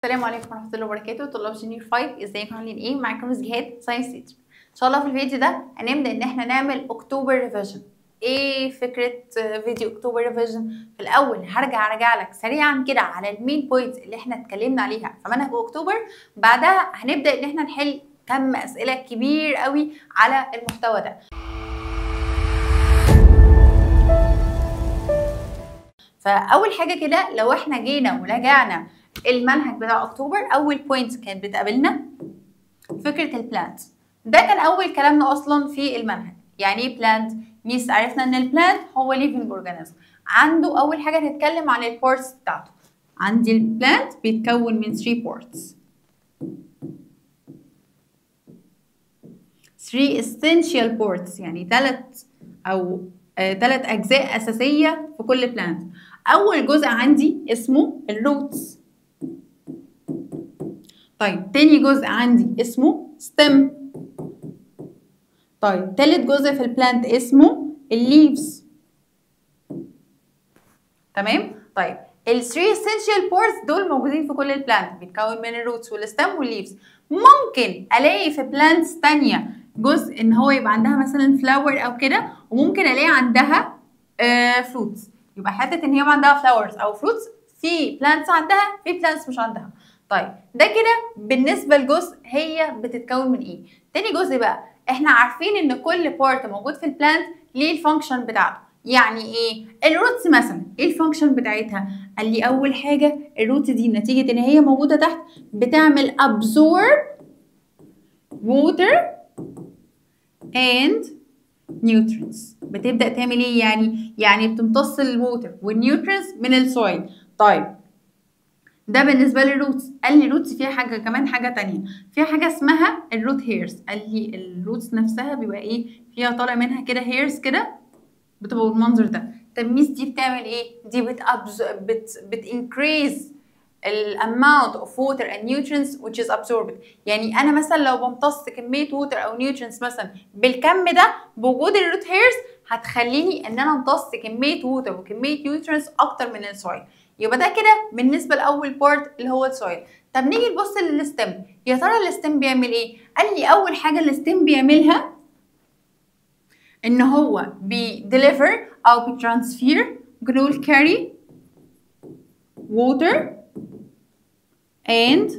السلام عليكم ورحمة الله وبركاته طلاب junior 5، ازيكم عاملين ايه؟ معاكم Miss جهاد science teacher. ان شاء الله في الفيديو ده هنبدا ان احنا نعمل October revision. ايه فكرة فيديو October revision؟ في الاول هرجع ارجع لك سريعا كده على ال main points اللي احنا اتكلمنا عليها في منهج اكتوبر، بعدها هنبدا ان احنا نحل كم اسئلة كبير قوي على المحتوى ده. فاول حاجة كده لو احنا جينا وراجعنا المنهج بتاع اكتوبر، اول point كانت بتقابلنا فكرة ال plant. ده كان اول كلامنا اصلا في المنهج. يعني ايه plant؟ Miss عرفنا ان ال plant هو living organism. عنده اول حاجة هنتكلم عن ال parts بتاعته. عندي ال plant بيتكون من 3 parts، 3 essential parts، يعني ثلاث اجزاء اساسية في كل plant. اول جزء عندي اسمه ال roots. طيب تاني جزء عندي اسمه stem. طيب تالت جزء في ال plant اسمه ال leaves. تمام؟ طيب ال 3 essential parts دول موجودين في كل ال plant، بيتكون من ال roots وال stem وال leaves. ممكن الاقي في plants تانية جزء ان هو يبقى عندها مثلا flower او كده، وممكن الاقي عندها fruits. يبقى حتة ان هي عندها flowers او fruits في plants عندها، في plants مش عندها. طيب ده كده بالنسبة لجزء هي بتتكون من ايه. تاني جزء بقى احنا عارفين ان كل part موجود في ال plant ليه ال function بتاعته. يعني ايه ال roots مثلا؟ ايه ال function بتاعتها؟ قال لي اول حاجة ال roots دي نتيجة ان هي موجودة تحت بتعمل absorb water and nutrients. بتبدا تعمل ايه يعني؟ يعني بتمتص ال water وال nutrients من ال soil. طيب ده بالنسبة لل roots. قال لي ال roots فيها حاجة كمان، حاجة تانية، فيها حاجة اسمها ال root hairs. قال لي ال roots نفسها بيبقى ايه فيها؟ طالع منها كده hairs كده بتبقى بالمنظر ده. طب Miss دي بتعمل ايه؟ دي بت increase ال amount of water and nutrients which is absorbed. يعني انا مثلا لو بمتص كمية water او nutrients مثلا بالكم ده، بوجود ال root hairs هتخليني ان انا امتص كمية water وكمية nutrients اكتر من ال soil. يبقى ده كده بالنسبة لاول part اللي هو ال soil. طب نيجي نبص لل stem. يا ترى ال stem بيعمل ايه؟ قال لي اول حاجة ال stem بيعملها ان هو بي deliver او بي transfer، ممكن نقول carry water and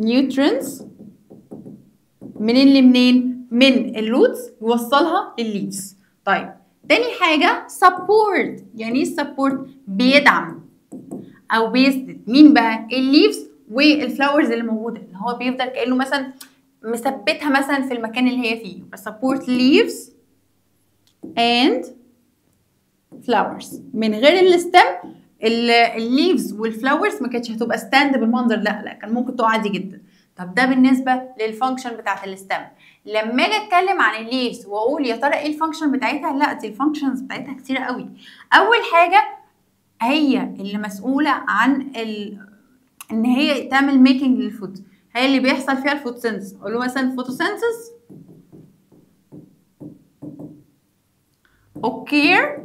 nutrients منين لمنين؟ من ال roots يوصلها للل leaves. طيب تاني حاجة support. يعني ايه support؟ بيدعم او بيسند مين بقى؟ ال leaves وال flowers اللي موجودة، اللي هو بيفضل كأنه مثلا مثبتها مثلا في المكان اللي هي فيه. يبقى support leaves and flowers. من غير ال stem ال leaves وال flowers ما كانتش هتبقى stand بالمنظر، لا لا كان ممكن تقع عادي جدا. طب ده بالنسبة لل function بتاعت ال stem. لما اجي اتكلم عن ال leaves واقول يا ترى ايه ال function بتاعتها، لا دي ال functions بتاعتها كتير قوي. اول حاجة هي اللي مسؤولة عن ان هي تعمل making لل food، هي اللي بيحصل فيها ال photosynthesis. اقول له مثلا photosynthesis occur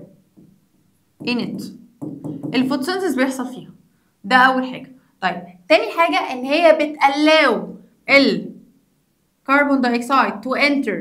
in it. ال photosynthesis بيحصل فيها، ده اول حاجة. طيب تاني حاجة ان هي بت allow ال carbon dioxide to enter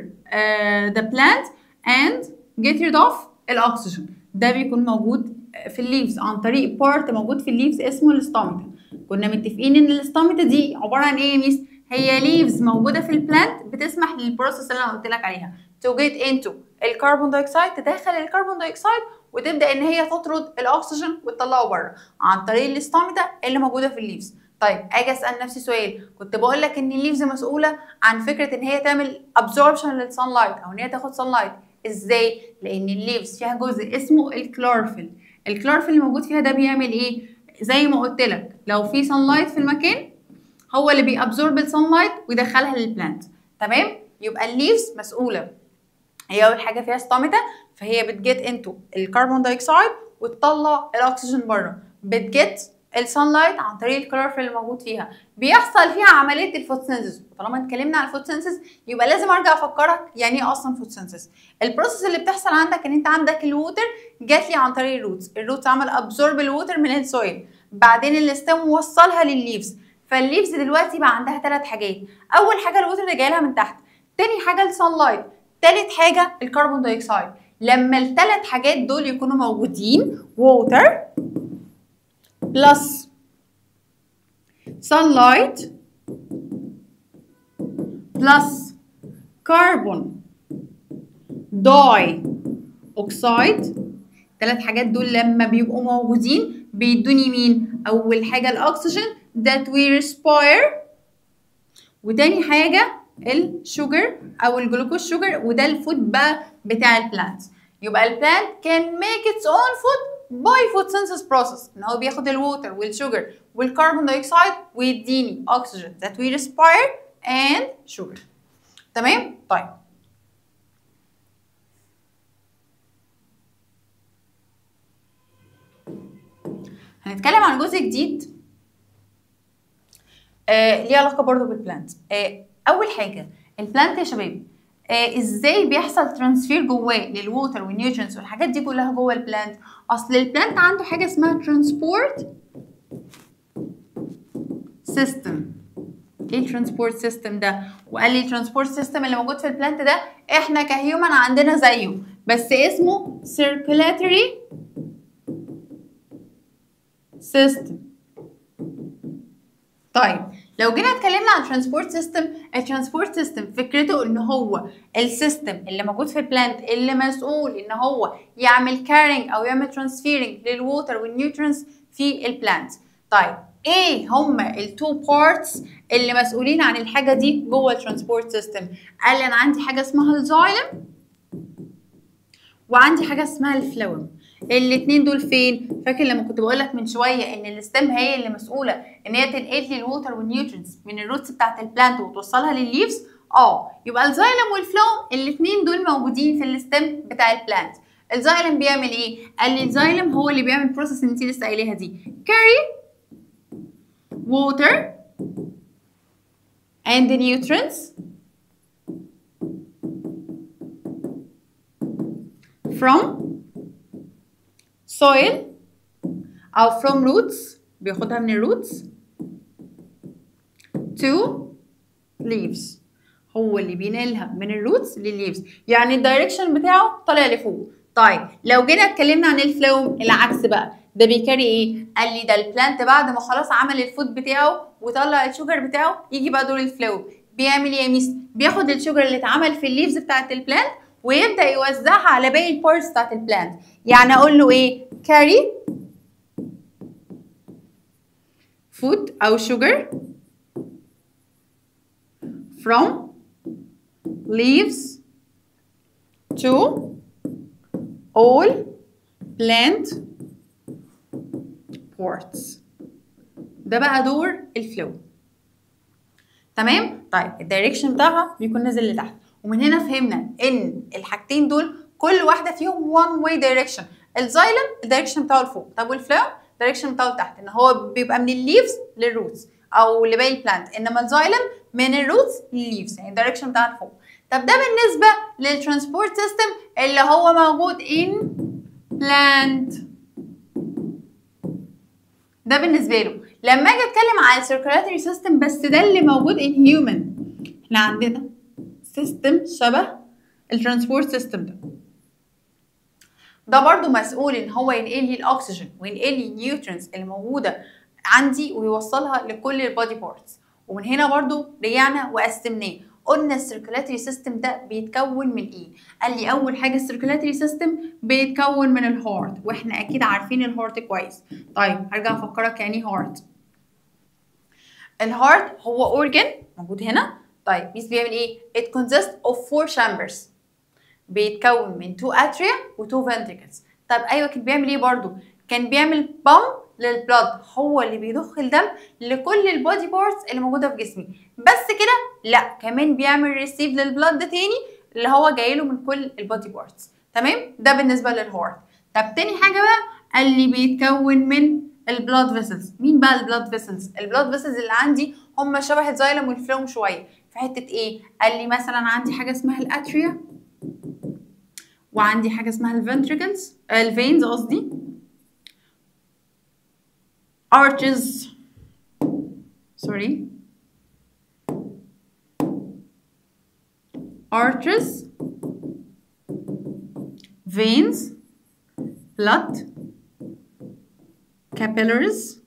the plant and get rid of الاكسجين. ده بيكون موجود في ال leaves عن طريق part موجود في ال leaves اسمه ال stomata. كنا متفقين ان ال stomata دي عبارة عن ايه يا Miss؟ هي leaves موجودة في ال plant بتسمح لل process اللي انا قلت لك عليها to get into ال carbon dioxide، تدخل ال carbon dioxide وتبدا ان هي تطرد الاكسجين وتطلعه بره عن طريق ال stomata اللي موجودة في ال leaves. طيب اجي اسال نفسي سؤال، كنت بقول لك ان ال leaves مسؤولة عن فكرة ان هي تعمل absorption لل sunlight او ان هي تاخد sunlight. ازاي؟ لان ال leaves فيها جزء اسمه ال chlorophyll. ال chlorophyll اللي موجود فيها ده بيعمل ايه؟ زي ما قلت لك لو في sunlight في المكان هو اللي بي absorb ال sunlight ويدخلها لل plant. تمام؟ يبقى ال leaves مسؤولة، هي اول حاجة فيها stomata، فهي بت get into ال carbon dioxide وتطلع الاكسجين بره، بت get ال sunlight عن طريق الكلوروفيل اللي موجود فيها، بيحصل فيها عملية ال photosynthesis. طالما اتكلمنا عن ال photosynthesis يبقى لازم ارجع افكرك يعني ايه اصلا photosynthesis. ال process اللي بتحصل عندك ان انت عندك ال water جات لي عن طريق ال roots، ال roots عمل absorb ال water من ال soil، بعدين ال stem وصلها للل leaves. فال leaves دلوقتي بقى عندها 3 حاجات، اول حاجة ال water اللي جاي لها من تحت، تاني حاجة ال sunlight، تالت حاجة ال carbon dioxide. لما الثلاث حاجات دول يكونوا موجودين، water plus sunlight plus carbon dioxide، الثلاث حاجات دول لما بيبقوا موجودين بيدوني مين؟ اول حاجة الاكسجين that we respire، وتاني حاجة ال sugar او ال glucose sugar، وده ال food بقى بتاع ال plant. يبقى ال plant can make its own food by photosynthesis process، ان هو بياخد ال water وال sugar وال carbon dioxide ويديني oxygen that we respire and sugar. تمام؟ طيب هنتكلم عن جزء جديد ليه علاقة برضو بال plant. اول حاجة ال plant يا شباب ازاي بيحصل transfer جواه لل water وال nutrients والحاجات دي كلها جوه ال plant؟ اصل ال plant عنده حاجة اسمها transport system. ايه ال transport system ده؟ وقال لي ال transport system اللي موجود في ال plant ده احنا ك human عندنا زيه، بس اسمه circulatory system. طيب لو جينا اتكلمنا عن transport system، ال transport system فكرته ان هو ال system اللي موجود في ال plant اللي مسؤول ان هو يعمل carrying او يعمل transferring لل water وال nutrients في ال plant. طيب ايه هما ال two parts اللي مسؤولين عن الحاجة دي جوه ال transport system؟ قال لي انا عندي حاجة اسمها ال xylem وعندي حاجة اسمها ال phloem. الاثنين دول فين؟ فاكر لما كنت بقول لك من شوية ان ال stem هي اللي مسؤولة ان هي تنقل لي ال water وال nutrients من ال roots بتاعت ال plant وتوصلها للل leaves؟ يبقى ال xylem وال phloem الاثنين دول موجودين في ال stem بتاع ال plant. ال xylem بيعمل ايه؟ قال لي ال xylem هو اللي بيعمل process اللي انت لسه قايلاها دي، carry water and the nutrients from soil أو from roots، بياخدها من ال roots to leaves. هو اللي بينقلها من ال roots للل leaves، يعني ال direction بتاعه طالع لفوق. طيب لو جينا اتكلمنا عن ال phloem العكس بقى، ده بي carry ايه؟ قال لي ده ال plant بعد ما خلاص عمل ال food بتاعه وطلع ال sugar بتاعه، يجي بقى دور ال phloem. بيعمل ايه يا ميس؟ بياخد ال sugar اللي اتعمل في ال leaves بتاعت ال plant ويبدا يوزعها على باقي ال parts بتاعت ال plant. يعني اقول له ايه؟ carry food او sugar from leaves to all plant parts. ده بقى دور ال phloem. تمام؟ طيب ال direction بتاعها بيكون نازل لتحت، ومن هنا فهمنا ان الحاجتين دول كل واحدة فيهم one way direction. ال xylem ال direction بتاعه لفوق، طب وال phloem ال direction بتاعه لتحت، ان هو بيبقى من ال leaves لل roots او لباقي ال plant، انما ال xylem من ال roots للل leaves، يعني ال direction بتاعه لفوق. طب ده بالنسبة لل transport system اللي هو موجود in plant، ده بالنسبة له. لما اجي اتكلم على ال circulatory system، بس ده اللي موجود in human، احنا عندنا system شبه ال transport system ده، ده برضو مسؤول ان هو ينقل لي الاكسجين وينقل لي ال nutrients اللي موجودة عندي ويوصلها لكل ال body parts. ومن هنا برضو رجعنا وقسمناه، قلنا ال circulatory system ده بيتكون من ايه؟ قال لي اول حاجة ال circulatory system بيتكون من ال heart، واحنا اكيد عارفين ال heart كويس. طيب هرجع افكرك يعني ايه heart. ال heart هو organ موجود هنا. طيب ميس بيعمل ايه؟ It consists of 4 chambers، بيتكون من 2 atria و 2 ventricles. طب ايوه كان بيعمل ايه برضو؟ كان بيعمل pump لل blood، هو اللي بيضخ الدم لكل ال body parts اللي موجودة في جسمي. بس كده؟ لا، كمان بيعمل receive لل blood ده تاني اللي هو جاي له من كل ال body parts. تمام؟ ده بالنسبة لل heart. طب تاني حاجة بقى قال لي بيتكون من ال blood vessels. مين بقى ال blood vessels؟ ال blood vessels اللي عندي هم شبه ال xylem وال phloem شوية في حتة ايه؟ قال لي مثلا عندي حاجة اسمها ال atria، وعندي حاجة اسمها ال ventricles، ال veins قصدي، arteries، sorry، arteries، veins، blood capillaries،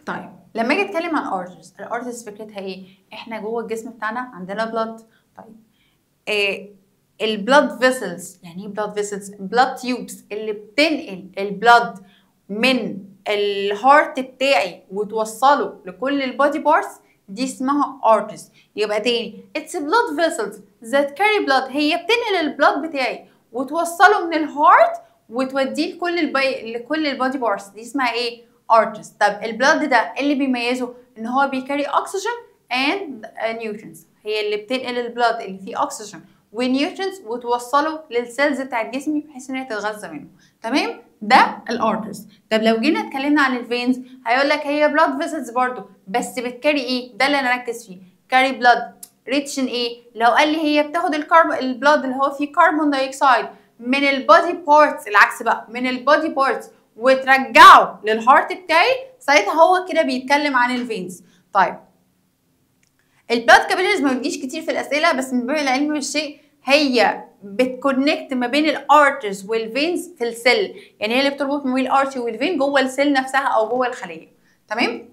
طيب لما اجي اتكلم عن arteries، ال arteries فكرتها ايه؟ احنا جوه الجسم بتاعنا عندنا blood. طيب إيه ال blood vessels؟ يعني ايه blood vessels؟ blood tubes اللي بتنقل ال blood من ال heart بتاعي وتوصله لكل ال body parts، دي اسمها arteries. يبقى تاني it's blood vessels that carry blood، هي بتنقل ال blood بتاعي وتوصله من ال heart وتوديه لكل ال body parts، دي اسمها ايه؟ arteries. طب ال blood ده اللي بيميزه ان هو بي carry oxygen and nutrients، هي اللي بتنقل ال blood اللي فيه oxygen و nutrients وتوصله لل cells بتاعت جسمي بحيث ان هي تتغذى منه. تمام؟ ده ال arteries. طب لو جينا اتكلمنا عن ال veins هيقول لك هي blood vessels برضو، بس بت carry ايه؟ ده اللي انا اركز فيه، carry blood rich in ايه؟ لو قال لي هي بتاخد ال blood اللي هو فيه carbon dioxide من ال body parts، العكس بقى، من ال body parts وترجعه لل heart بتاعي، ساعتها هو كده بيتكلم عن ال veins. طيب ال blood capillaries ما بتجيش كتير في الاسئلة، بس من باب العلم بالشيء هي بت connect ما بين ال arteries وال veins في ال cell، يعني هي اللي بتربط ما بين ال artery وال vein جوه ال cell نفسها او جوه الخلية. تمام؟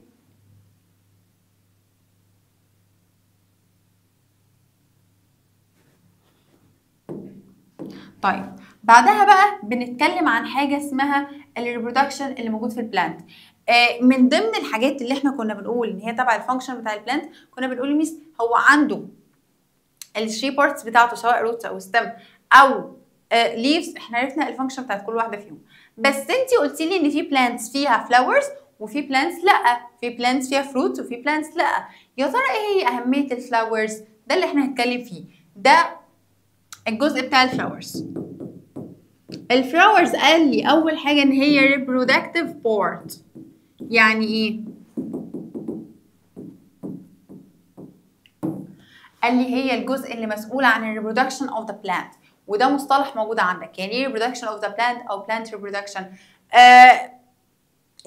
طيب بعدها بقى بنتكلم عن حاجة اسمها ال reproduction اللي موجود في ال plant. من ضمن الحاجات اللي احنا كنا بنقول ان هي تبع ال function بتاع ال plant، كنا بنقول miss هو عنده ال three parts بتاعته سواء roots او stem او leaves، احنا عرفنا ال function بتاعت كل واحدة فيهم. بس انت قلتي لي ان في plants فيها flowers وفي plants لا، في plants فيها fruits وفي plants لا. يا ترى ايه هي اهمية ال flowers؟ ده اللي احنا هنتكلم فيه، ده الجزء بتاع ال flowers. ال flowers قال لي اول حاجة ان هي reproductive part. يعني ايه؟ قال لي هي الجزء اللي مسؤول عن ال reproduction of the plant، وده مصطلح موجود عندك. يعني ايه reproduction of the plant او plant reproduction؟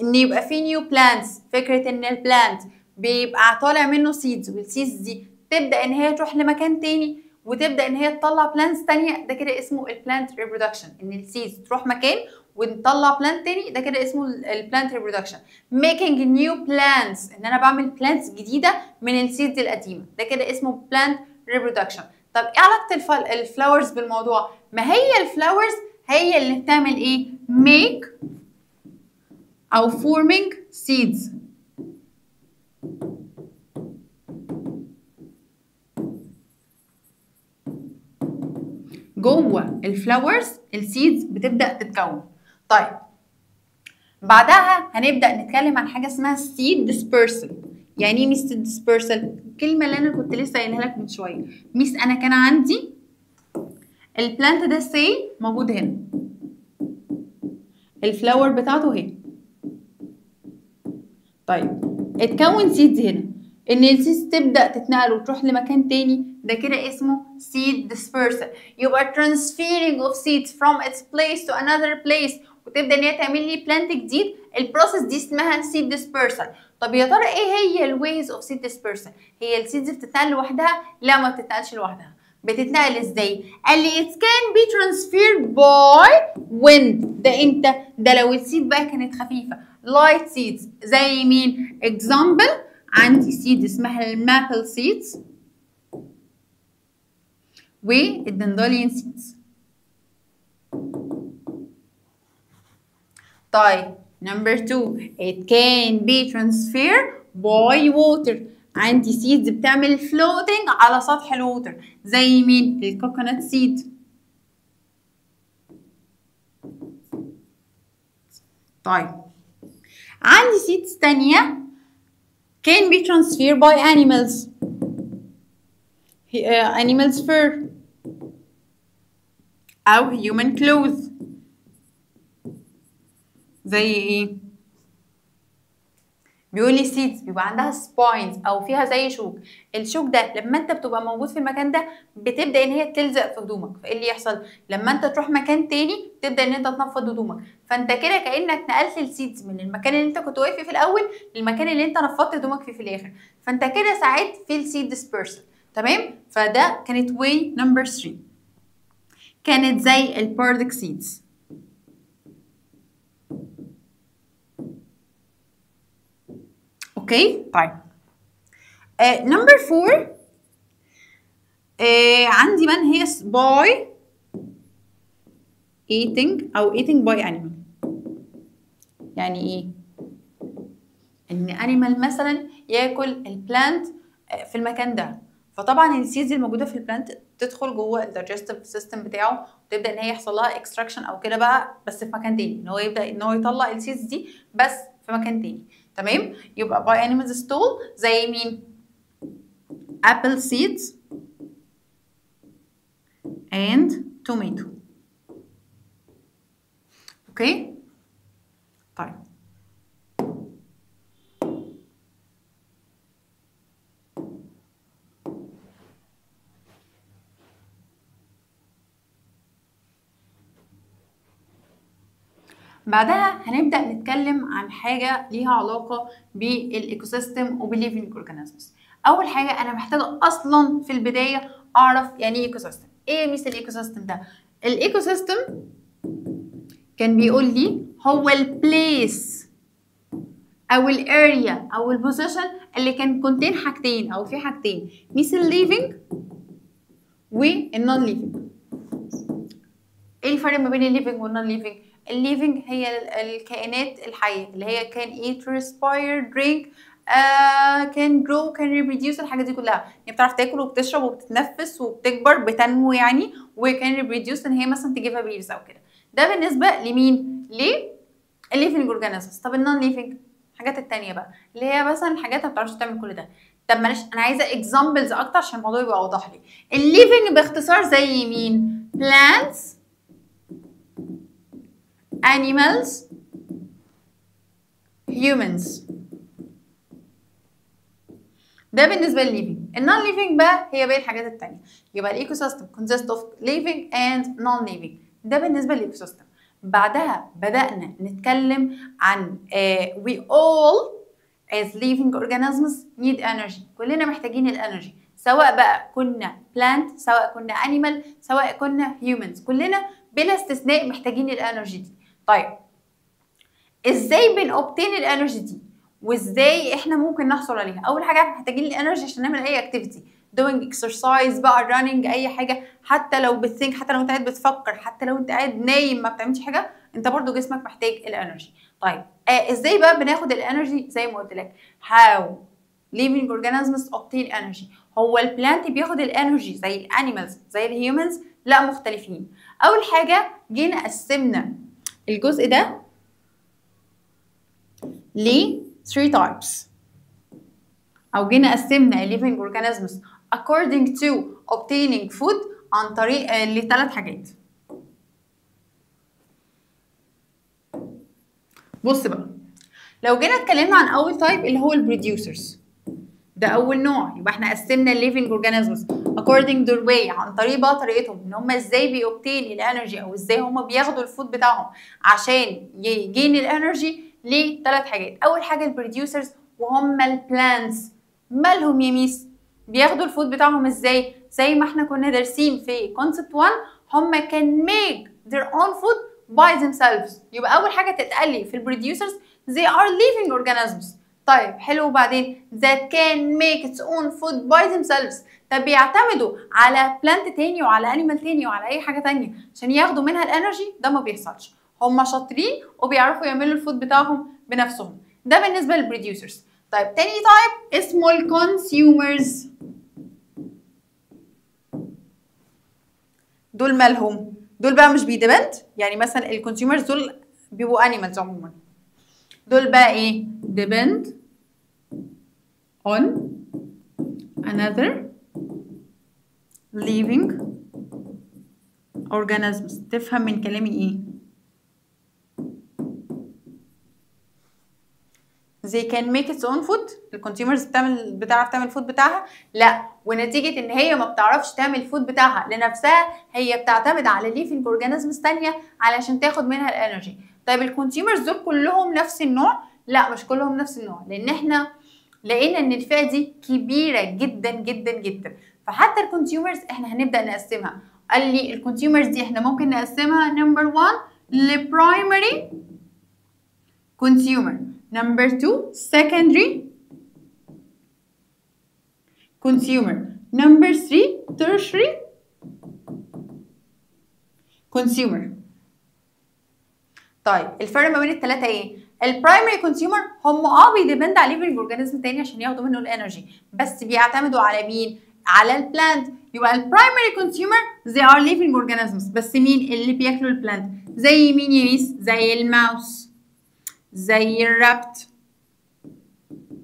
ان يبقى في new plants، فكرة ان ال plant بيبقى طالع منه seeds، وال seeds دي تبدا ان هي تروح لمكان تاني وتبدا ان هي تطلع plants تانية، ده كده اسمه ال plant reproduction. ان ال seeds تروح مكان ونطلع plant تاني، ده كده اسمه ال plant reproduction. making new plants، ان انا بعمل plants جديدة من ال seeds القديمة، ده كده اسمه plant reproduction. طب ايه علاقة ال flowers بالموضوع؟ ما هي ال flowers هي اللي بتعمل ايه؟ make او forming seeds. جوه ال flowers ال seeds بتبدا تتكون. طيب بعدها هنبدا نتكلم عن حاجة اسمها seed dispersal. يعني ايه seed dispersal؟ الكلمة اللي انا كنت لسه قايلها لك من شوية. miss انا كان عندي ال plant ده سي موجود هنا، ال flower بتاعته اهي. طيب اتكون seeds هنا، ان ال seeds تبدا تتنقل وتروح لمكان تاني، ده كده اسمه seed dispersal. يبقى transferring of seeds from its place to another place، وتبدا ان هي تعمل لي plant جديد. ال process دي اسمها seed dispersal. طب يا ترى ايه هي ال ways of seed dispersal؟ هي ال seeds بتتنقل لوحدها؟ لا، ما بتتنقلش لوحدها. بتتنقل ازاي؟ قال لي it can be transferred by wind. ده امتى؟ ده لو ال seed بقى كانت خفيفة، light seeds. زي مين؟ example عندي seed اسمها ال maple seeds وال dandelion seeds. طيب number 2 it can be transferred by water. عندي seeds بتعمل floating على سطح ال water، زي مين؟ ال coconut seed. طيب عندي seeds تانية can be transferred by animals، animals fur أو human clothes. زي ايه؟ بيقول لي seeds بيبقى عندها spines او فيها زي شوك. الشوك ده لما انت بتبقى موجود في المكان ده بتبدا ان هي تلزق في هدومك، فايه اللي يحصل؟ لما انت تروح مكان تاني تبدا ان انت تنفض هدومك، فانت كده كانك نقلت ال seeds من المكان اللي انت كنت واقف فيه في الاول للمكان اللي انت نفضت هدومك فيه في الاخر، فانت كده ساعدت في ال seed dispersal. تمام؟ فده كانت way number 3، كانت زي ال burdock seeds. okay؟ طيب number 4 عندي من هي by eating او eating by animal. يعني ايه؟ ان animal مثلا ياكل ال plant في المكان ده، فطبعا ال seeds الموجودة في ال plant تدخل جوه ال digestive system بتاعه وتبدا ان هي يحصل لها extraction او كده بقى، بس في مكان تاني، ان هو يبدا ان هو يطلع ال seeds دي بس في مكان تاني. تمام؟ يبقى by animals stool زي مين؟ apple seeds and tomato. okay؟ طيب بعدها هنبدأ نتكلم عن حاجة ليها علاقة بال ecosystem وبال living organisms. أول حاجة أنا محتاجة أصلا في البداية أعرف يعني إيه ecosystem. إيه مثل ال ecosystem ده؟ ال ecosystem كان بيقول لي هو ال place أو ال area أو ال position اللي كان contain حاجتين أو في حاجتين، مثل ال living وال non living. إيه الفرق ما بين ال living وال non living؟ ال living هي الكائنات الحية اللي هي can eat, respire, drink, can grow, can reproduce، الحاجات دي كلها، يعني بتعرف تاكل وبتشرب وبتتنفس وبتكبر بتنمو يعني، و can reproduce ان هي مثلا تجيبها babies او كده. ده بالنسبة لمين؟ لل living organisms. طب ال non living الحاجات التانية بقى اللي هي مثلا الحاجات ما بتعرفش تعمل كل ده. طب معلش انا عايزة examples اكتر عشان الموضوع يبقى اوضح لي. ال living باختصار زي مين؟ plants, animals, humans. ده بالنسبة للل living. ال non living بقى هي باقي الحاجات التانية. يبقى ال ecosystem consists of living and non living. ده بالنسبة لل ecosystem. بعدها بدأنا نتكلم عن we all as living organisms need energy. كلنا محتاجين ال energy، سواء بقى كنا plant، سواء كنا animal، سواء كنا humans، كلنا بلا استثناء محتاجين ال energy دي. طيب ازاي بن obtain ال energy دي وازاي احنا ممكن نحصل عليها؟ اول حاجة احنا محتاجين ال energy عشان نعمل اي activity، doing exercise بقى، running، اي حاجة، حتى لو بت think، حتى لو انت قاعد بتفكر، حتى لو انت قاعد نايم ما بتعملش حاجة، انت برضو جسمك محتاج ال energy. طيب ازاي بقى بناخد ال energy؟ زي ما قلت لك how living organisms obtain energy. هو ال plant بياخد ال energy زي ال animals زي ال humans؟ لا، مختلفين. اول حاجة جينا قسمنا الجزء ده ل 3 types، او جينا قسمنا living organisms according to obtaining food عن طريق لثلاث حاجات. بص بقى، لو جينا اتكلمنا عن اول type اللي هو ال producers، ده اول نوع. يبقى احنا قسمنا living organisms according to their way، عن طريق بقى طريقتهم ان هم ازاي بي obtain ال energy او ازاي هم بياخدوا ال food بتاعهم عشان ي gain ال energy، لثلاث حاجات. اول حاجة ال producers وهم ال plants. مالهم يا ميس؟ بياخدوا ال food بتاعهم ازاي؟ زي ما احنا كنا دارسين في concept 1، هم can make their own food by themselves. يبقى اول حاجة تتقال لي في ال producers they are living organisms. طيب حلو، وبعدين that can make its own food by themselves. طب بيعتمدوا على plant تاني وعلى animal تاني وعلى اي حاجة تانية عشان ياخدوا منها ال energy؟ ده ما بيحصلش. هم شاطرين وبيعرفوا يعملوا ال food بتاعهم بنفسهم. ده بالنسبة لل producers. طيب تاني type اسمه ال consumers. دول مالهم؟ دول بقى مش بي depend، يعني مثلا ال consumers دول بيبقوا animals عموما. دول بقى ايه؟ depend on another living organisms. تفهم من كلامي ايه؟ they can make its own food؟ ال consumers بتعرف تعمل food بتاعها؟ لا. ونتيجة ان هي ما بتعرفش تعمل food بتاعها لنفسها، هي بتعتمد على living organisms ثانية علشان تاخد منها ال energy. طيب ال consumers دول كلهم نفس النوع؟ لا، مش كلهم نفس النوع، لان احنا لقينا ان الفئة دي كبيرة جدا جدا جدا. فحتى ال consumers احنا هنبدا نقسمها. قال لي ال consumers دي احنا ممكن نقسمها number 1 ل primary consumer، number 2 secondary consumer، number 3 tertiary consumer. طيب الفرق ما بين الثلاثة ايه؟ ال primary consumer هم بي depend على living organism تاني عشان ياخدوا منه ال energy، بس بيعتمدوا على مين؟ على ال plant. يبقى ال primary consumer they are living organisms، بس مين اللي بياكلوا ال plant؟ زي مين يا ميس؟ زي الماوس، زي ال rabbit.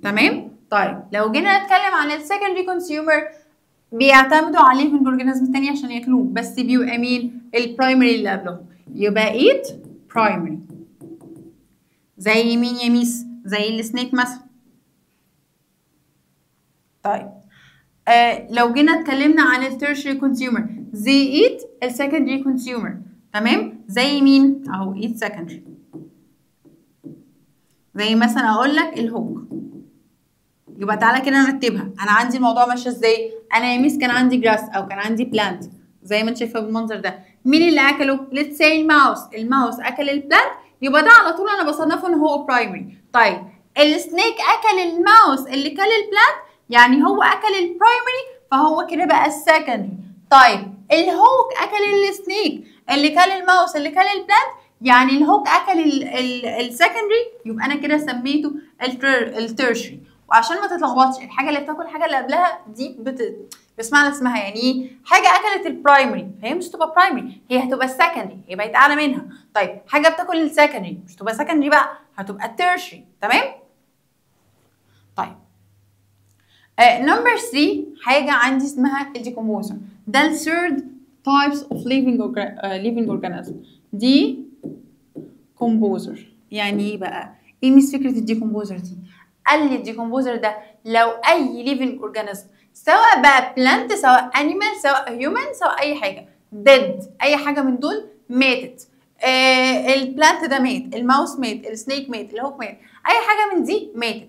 تمام؟ طيب لو جينا نتكلم عن ال secondary consumer، بيعتمدوا على living organism تاني عشان ياكلوه، بس بيبقى مين؟ ال primary اللي قبلهم، يبقى eat primary. زي مين يا ميس؟ زي ال snake مثلا. طيب لو جينا اتكلمنا عن ال tertiary consumer، they eat ال secondary consumer. تمام؟ زي مين؟ اهو eat secondary. زي مثلا اقول لك ال hawk. يبقى تعالى كده نرتبها. انا عندي الموضوع ماشي ازاي؟ انا يا ميس كان عندي grass او كان عندي plant زي ما انت شايفه بالمنظر ده. مين اللي اكله؟ let's say ال mouse. ال mouse اكل ال plant، يبقى ده على طول انا بصنفه ان هو primary. طيب ال snake اكل الماوس اللي كل ال plant، يعني هو اكل ال primary، فهو كده بقى ال secondary. طيب ال hawk اكل ال snake اللي كل الماوس اللي كل ال plant، يعني ال hawk اكل ال secondary، يبقى انا كده سميته ال tertiary. وعشان ما تتلخبطش، الحاجة اللي بتاكل الحاجة اللي قبلها دي بسمعنا اسمها، يعني ايه؟ حاجة اكلت ال primary فهي مش هتبقى primary، هي هتبقى ال secondary، هي بقت اعلى منها. طيب حاجة بتاكل ال secondary مش هتبقى secondary بقى، هتبقى ال tertiary. تمام؟ طيب number 3 حاجة عندي اسمها ال decomposer. ده ال third types of living organism، decomposer. يعني ايه بقى؟ ايه مش فكرة ال decomposer دي؟ قال لي ال decomposer ده لو اي living organism، سواء بقى plant، سواء animal، سواء human، سواء اي حاجة dead، اي حاجة من دول ماتت، ال plant ده مات، الماوس مات، ال snake مات، ال hawk مات، اي حاجة من دي ماتت،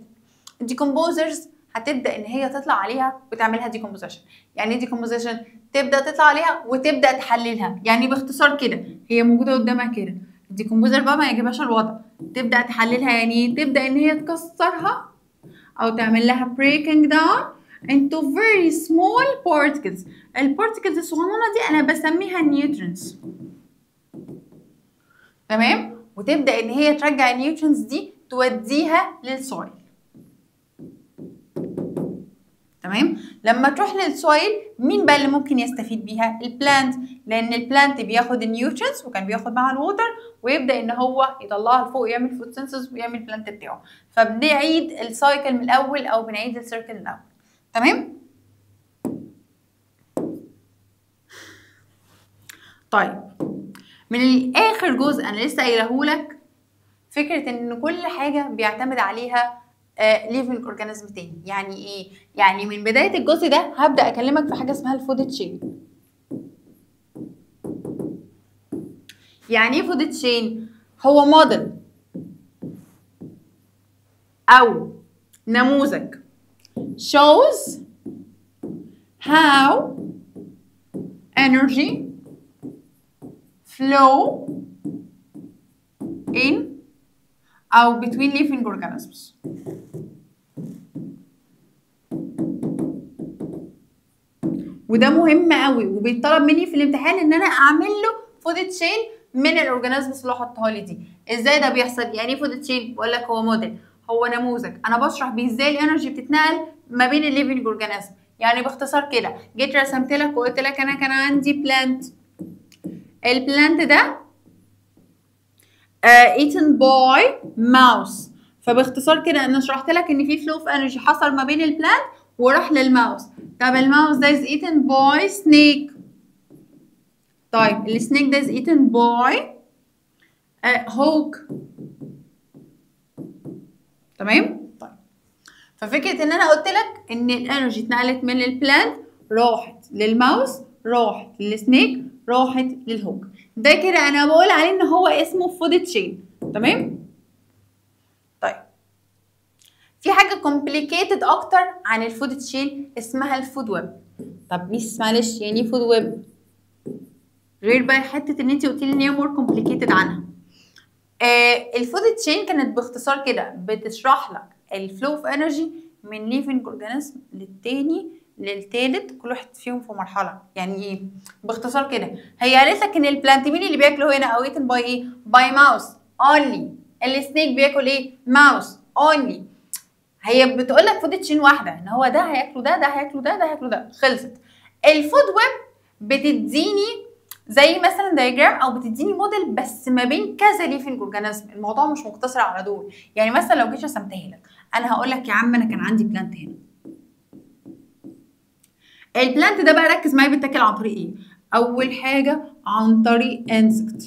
ال decomposers هتبدا ان هي تطلع عليها وتعملها decomposition. يعني ايه decomposition؟ تبدا تطلع عليها وتبدا تحللها. يعني باختصار كده هي موجودة قدامها كده، ال decomposer بقى ما يعجبهاش الوضع، تبدا تحللها. يعني ايه؟ تبدا ان هي تكسرها او تعمل لها breaking down into very small particles. ال particles الصغنونه دي انا بسميها nutrients. تمام؟ وتبدا ان هي ترجع ال nutrients دي توديها لل soil. تمام؟ لما تروح لل soil مين بقى اللي ممكن يستفيد بيها؟ ال plant، لان ال plant بياخد ال nutrients وكان بياخد معاها ال water، ويبدا ان هو يطلعها لفوق، يعمل photosynthesis ويعمل plant بتاعه. فبنعيد ال cycle من الاول او بنعيد ال circle من الاول. تمام؟ طيب من الاخر جزء انا لسه قايلهولك، فكرة ان كل حاجة بيعتمد عليها living organism تاني. يعني ايه؟ يعني من بداية الجزء ده هبدا اكلمك في حاجة اسمها ال food chain. يعني ايه food chain؟ هو موديل او نموذج shows how energy flow in أو between living organisms. وده مهم قوي وبيطلب مني في الامتحان ان انا اعمل له food chain من ال organisms اللي هو حطها لي دي. ازاي ده بيحصل؟ يعني ايه food chain؟ بقول لك هو موديل، هو نموذج انا بشرح بيه ازاي ال energy بتتنقل ما بين ال living organism. يعني باختصار كده جيت رسمت لك وقلت لك انا كان عندي plant، ال plant ده eaten by mouse، فباختصار كده انا شرحت لك ان في flow of energy حصل ما بين ال plant وراح للماوس. طب الماوس ده is eaten by snake، طيب ال snake ده is eaten by hawk. تمام؟ ففكره ان انا قلت لك ان ال energy اتنقلت من ال plant راحت للماوس راحت لل snake راحت لل hawk، ده كده انا بقول عليه ان هو اسمه food chain. تمام؟ طيب في حاجة complicated اكتر عن ال food chain اسمها ال food web. طب miss معلش يعني ايه food web؟ غير بقى حتة ان انت قلتي لي ان هي more complicated عنها. ال food chain كانت باختصار كده بتشرح لك ال flow of energy من living organism للتاني للتالت، كل واحد فيهم في مرحلة. يعني ايه باختصار كده؟ هي قالت لك ان ال plant مين اللي بياكله هنا او eaten by ايه؟ by mouse only. ال snake بياكل ايه؟ mouse only. هي بتقول لك food chain واحدة ان هو ده هياكله ده، ده هياكله ده، ده هياكله ده، خلصت. ال food web بتديني زي مثلا diagram او بتديني موديل بس ما بين كذا living organism، الموضوع مش مقتصر على دول. يعني مثلا لو جيت رسمتها لك انا هقول لك يا عم انا كان عندي plant هنا، ال plant ده بقى ركز معايا بيتاكل عن طريق ايه؟ اول حاجة عن طريق insect،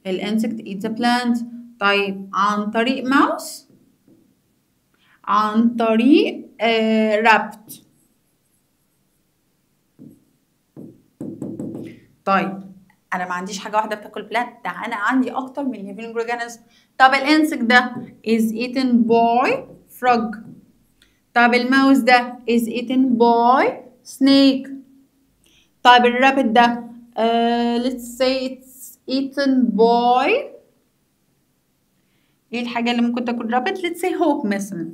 ال insect eats plant. طيب عن طريق ماوس، عن طريق rabbit. طيب انا ما عنديش حاجة واحدة بتاكل plant، ده انا عندي اكتر من living organism. طب ال insect ده is eaten by frog. طب الماوس ده is eaten by snake. طيب ال rabbit ده let's say it's eaten by ايه الحاجة اللي ممكن تاكل rabbit؟ let's say hawk مثلا.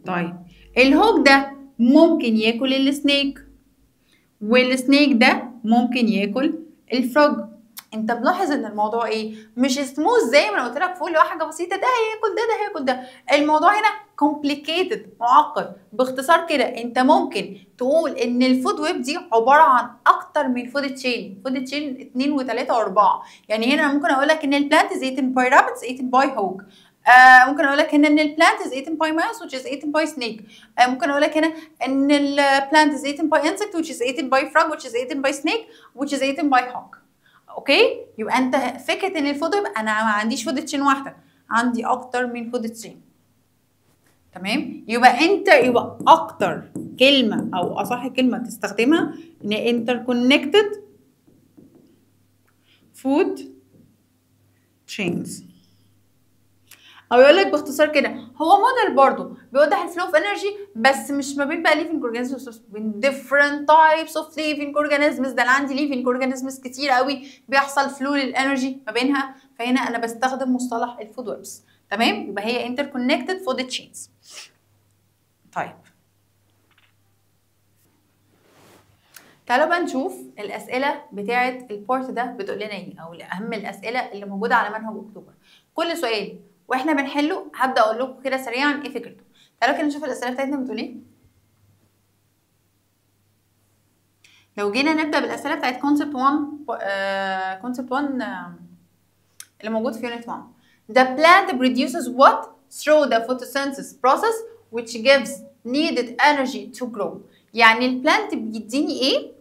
طيب ال hawk ده ممكن ياكل ال snake، وال snake ده ممكن ياكل ال frog. انت ملاحظ ان الموضوع ايه؟ مش سموث زي ما انا قلت لك فوق اللي هو حاجة بسيطة ده هياكل ده ده هياكل ده، الموضوع هنا complicated معقد. باختصار كده انت ممكن تقول ان ال food web دي عبارة عن اكتر من food chain، food chain 2 و3 و4. يعني هنا ممكن اقول لك ان ال plant is eaten by rabbits eaten by hawk. ممكن اقول لك هنا ان ال plant is eaten by mouse which is eaten by snake. ممكن اقول لك هنا ان ال plant is eaten by insect which is eaten by frog which is eaten by snake which is eaten by hawk. okay؟ يبقى انت فكرة ان ال food web انا ما عنديش food chain واحدة، عندي اكتر من food chain. تمام؟ يبقى انت يبقى اكتر كلمة او اصح كلمة تستخدمها ان interconnected food chains. او يقول لك باختصار كده هو موديل برضه بيوضح ال flow of energy بس مش ما بين بقى living organisms، بين different types of living organisms. ده انا عندي living organisms كتير قوي بيحصل flow لل energy ما بينها، فهنا انا بستخدم مصطلح ال food webs. تمام؟ يبقى هي interconnected food chains. طيب تعالوا بقى نشوف الاسئلة بتاعه ال part ده بتقول لنا ايه، او اهم الاسئلة اللي موجودة على منهج اكتوبر. كل سؤال واحنا بنحله هبدا اقول لكم كده سريعا ايه فكرته. تعالوا كده نشوف الاسئلة بتاعتنا بتقول ايه. لو جينا نبدا بالاسئلة بتاعت concept 1، concept 1 اللي موجود في unit 1. The plant produces what through the photosynthesis process which gives needed energy to grow. يعني ال plant بيديني ايه،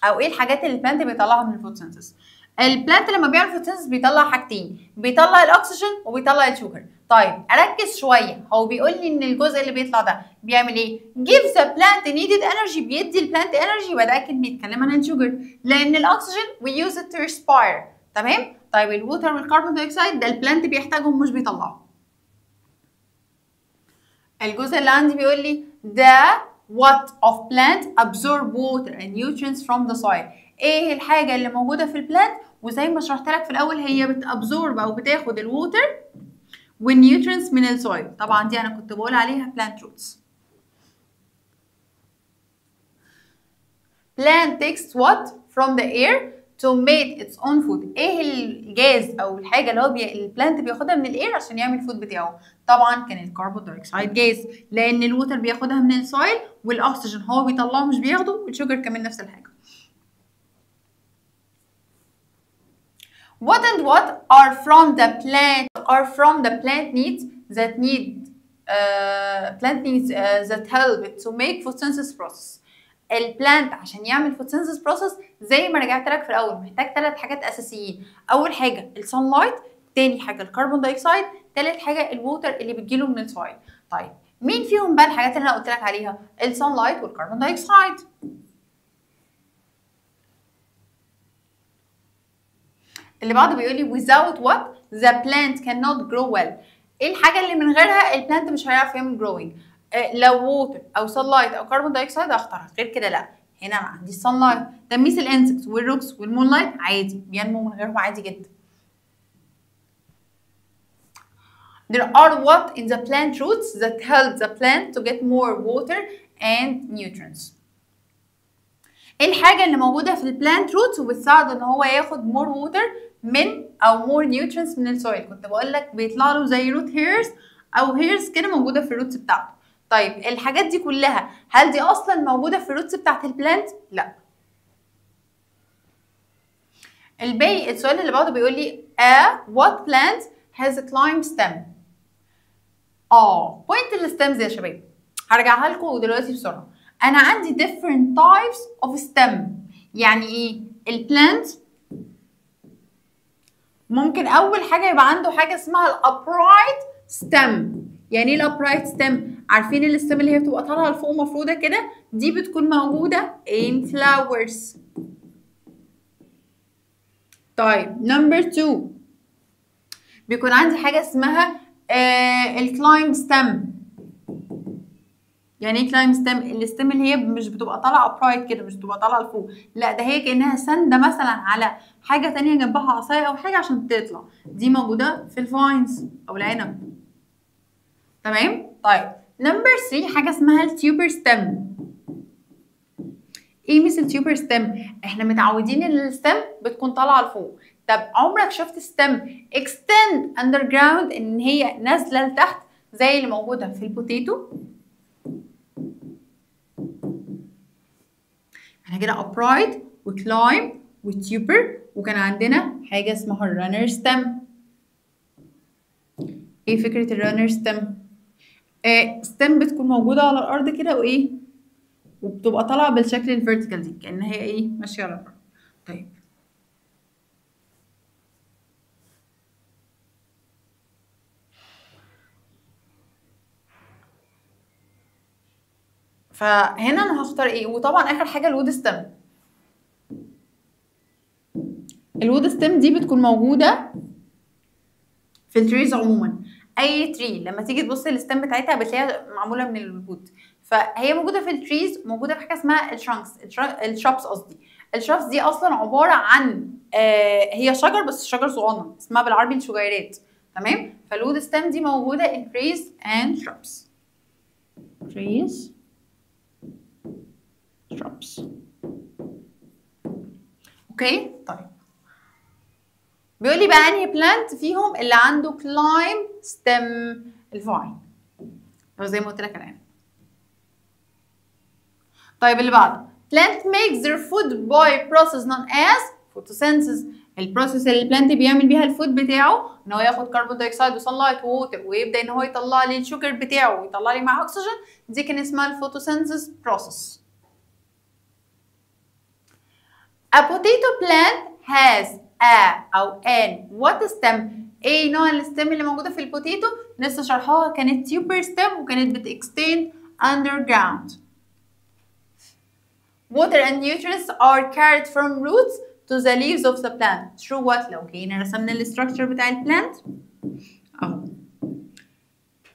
او ايه الحاجات اللي ال plant بيطلعها من ال photosynthesis؟ ال plant لما بيعمل photosynthesis بيطلع حاجتين، بيطلع الاكسجين وبيطلع ال sugar. طيب اركز شوية، هو بيقول لي ان الجزء اللي بيطلع ده بيعمل ايه؟ gives the plant needed energy، بيدي ال plant energy، يبقى ده اكيد بيتكلم عن ال sugar، لان الاكسجين we use it to respire. تمام؟ طيب ال water وال carbon dioxide ده ال plant بيحتاجهم مش بيطلعهم. الجزء اللي عندي بيقول لي the what of plant absorb water and nutrients from the soil. ايه الحاجة اللي موجودة في ال plant؟ وزي ما شرحت لك في الاول هي بت absorb او بتاخد ال water وال nutrients من ال soil. طبعا دي انا كنت بقول عليها plant roots. Plant takes what from the air to make its own food. ايه الجاز او الحاجة اللي هو ال plant بياخدها من ال air عشان يعمل food بتاعه؟ طبعا كان ال carbon dioxide gas، لان ال water بياخدها من ال soil والاكسجين هو بيطلعه مش بياخده، وال sugar كمان نفس الحاجة. What and what are from the plant are from the plant needs that need plant needs that help to make photosynthesis process. ال plant عشان يعمل photosynthesis process زي ما رجعت لك في الاول محتاج 3 حاجات اساسيين. اول حاجة ال sunlight، تاني حاجة ال carbon dioxide، تالت حاجة ال water اللي بتجيله من ال soil. طيب مين فيهم بقى الحاجات اللي انا قلت لك عليها؟ ال sunlight وال carbon dioxide. اللي بعده بيقول لي without what the plant cannot grow well. ايه الحاجة اللي من غيرها ال plant مش هيعرف يعمل growing؟ لو water او sunlight او carbon dioxide هختارها، غير كده لا. هنا ما عنديش sunlight. تميس ال insects وال rocks وال moonlight عادي بينمو من غيرهم عادي جدا. There are what in the plant roots that help the plant to get more water and nutrients. ايه الحاجة اللي موجودة في ال plant roots وبتساعده ان هو ياخد more water من او more nutrients من ال soil؟ كنت بقول لك بيطلع له زي root hairs او hairs كده موجودة في ال roots بتاعته. طيب الحاجات دي كلها هل دي اصلا موجودة في ال roots بتاعت ال plant؟ لا. الباقي السؤال اللي بعده بيقول لي what plant has a climb stem؟ Point ال stems يا شباب هرجعها لكم دلوقتي بسرعة. انا عندي different types of stem. يعني ايه؟ ال plant ممكن اول حاجة يبقى عنده حاجة اسمها ال upright stem. يعني ايه ال upright stem؟ عارفين ال stem اللي هي بتبقى طالعه لفوق مفروده كده؟ دي بتكون موجودة in flowers. طيب number 2 بيكون عندي حاجة اسمها ال climb stem. يعني ايه climb stem؟ ال stem اللي هي مش بتبقى طالعه upright كده، مش بتبقى طالعه لفوق، لا ده هي كانها سنده مثلا على حاجة تانية جنبها عصاية او حاجة عشان تطلع. دي موجودة في ال vines او العنب. تمام؟ طيب number 3 حاجة اسمها ال tuber stem. ايه مثل tuber stem؟ احنا متعودين ان ال stem بتكون طالعه لفوق. طب عمرك شفت stem extend underground ان هي نازله لتحت زي اللي موجودة في ال potato؟ احنا كده upright و climb و tuber، وكان عندنا حاجة اسمها ال runner stem. ايه فكرة ال runner stem؟ Stem بتكون موجودة على الارض كده وايه، وبتبقى طالعه بالشكل ال vertical دي كأن هي ايه ماشية على الارض. طيب فهنا انا هختار ايه؟ وطبعا اخر حاجة ال wood stem. ال wood stem دي بتكون موجودة في ال trees عموما. اي tree لما تيجي تبص لل stem بتاعتها بتلاقيها معمولة من ال wood، فهي موجودة في ال trees، موجودة في حاجة اسمها ال trunks، ال shrubs قصدي. ال shrubs دي اصلا عبارة عن هي شجر بس شجر صغنن، اسمها بالعربي الشجيرات. تمام؟ فال wood stem دي موجودة in trees and shrubs. Trees shrubs. Okay؟ طيب بيقول لي بقى انهي plant فيهم اللي عنده climb stem؟ ال vine او زي ما قلت لك الان. طيب اللي بعده plant makes their food by process known as photosynthesis. ال process اللي ال plant بيعمل بيها ال food بتاعه ان هو ياخد carbon dioxide و sunlight و water ويبدا ان هو يطلع لي ال sugar بتاعه ويطلع لي معاه اكسجين، دي كان اسمها ال photosynthesis process. A potato plant has a أو an what stem؟ ايه نوع ال stem اللي موجودة في ال potato؟ لسه شرحها، كانت tuber stem وكانت بت extend underground. Water and nutrients are carried from roots to the leaves of the plant. Through what؟ لو جينا رسمنا ال structure بتاع ال plant اهو.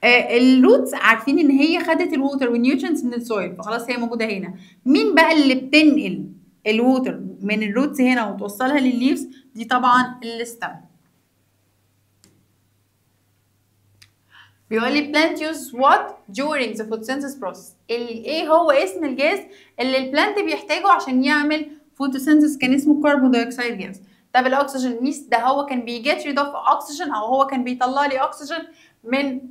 ال roots عارفين ان هي خدت ال water وال nutrients من ال soil، فخلاص هي موجودة هنا. مين بقى اللي بتنقل ال water من ال roots هنا وتوصلها للل leaves؟ دي طبعا ال stem. بيقول لي plant use what during the photosynthesis process. ايه هو اسم الجاز اللي ال plant بيحتاجه عشان يعمل photosynthesis؟ كان اسمه carbon dioxide gas. طب الاكسجين ميس ده هو كان بي get rid of oxygen او هو كان بيطلع لي اكسجين من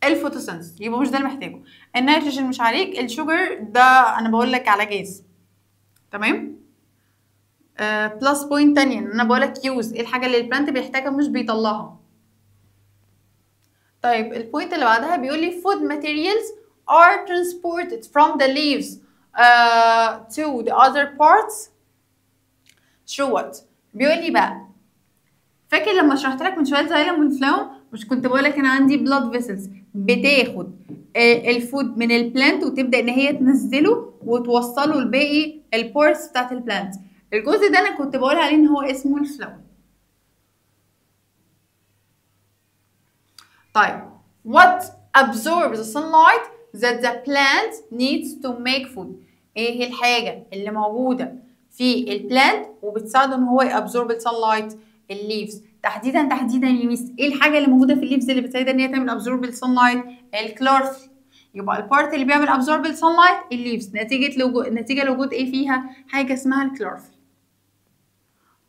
ال photosynthesis، يبقى مش ده اللي محتاجه. النيتروجين مش عليك، ال sugar ده انا بقول لك على جاز. تمام؟ Plus point تانية ان انا بقول لك use ايه الحاجة اللي ال plant بيحتاجها مش بيطلعها. طيب ال point اللي بعدها بيقول لي food materials are transported from the leaves to the other parts through what؟ بيقول لي بقى فاكر لما شرحت لك من شوية ال xylem وال phloem، مش كنت بقول لك انا عندي blood vessels بتاخد ال food من ال plant وتبدا ان هي تنزله وتوصله لباقي ال parts بتاعت ال plant. الجزء ده انا كنت بقول عليه ان هو اسمه ال phloem. طيب what absorbs the sunlight that the plant needs to make food؟ ايه الحاجة اللي موجودة في ال plant وبتساعده ان هو ي absorb ال sunlight؟ ال leaves. تحديدا تحديدا يا miss، ايه الحاجة اللي موجودة في ال leaves اللي بتساعدها ان هي تعمل absorb ال sunlight؟ الكلورفيل. يبقى ال part اللي بيعمل absorb ال sunlight ال leaves، نتيجة لوجود ايه فيها؟ حاجة اسمها الكلورفيل.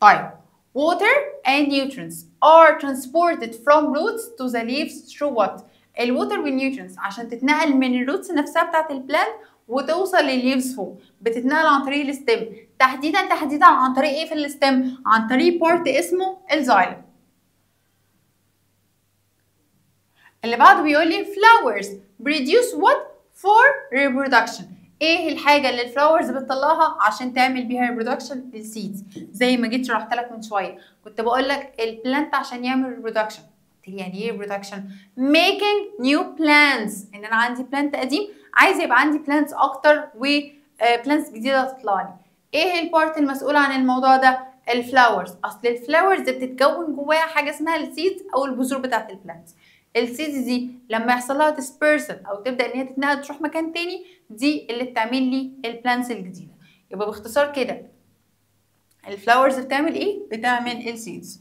طيب water and nutrients are transported from roots to the leaves through what؟ ال water وال nutrients عشان تتنقل من ال roots نفسها بتاعت ال plant وتوصل للل leaves فوق، بتتنقل عن طريق ال stem. تحديدا تحديدا عن طريق ايه في ال stem؟ عن طريق part اسمه ال xylem. اللي بعده بيقول لي flowers produce what for reproduction؟ ايه الحاجة اللي ال flowers بتطلعها عشان تعمل بيها reproduction؟ ال seeds. زي ما جيت شرحت لك من شوية، كنت بقول لك ال plant عشان يعمل reproduction، يعني ايه reproduction؟ making new plants، ان انا عندي plant قديم عايز يبقى عندي plants اكتر و plants جديدة تطلع لي. ايه ال part المسؤول عن الموضوع ده؟ ال flowers. اصل ال flowers بتتكون جواها حاجة اسمها ال seeds او البذور بتاعه ال plants. ال seeds دي لما يحصل لها dispersal او تبدا ان هي تتنقل تروح مكان تاني، دي اللي بتعمل لي ال plants الجديدة. يبقى باختصار كده ال flowers بتعمل ايه؟ بتعمل ال seeds.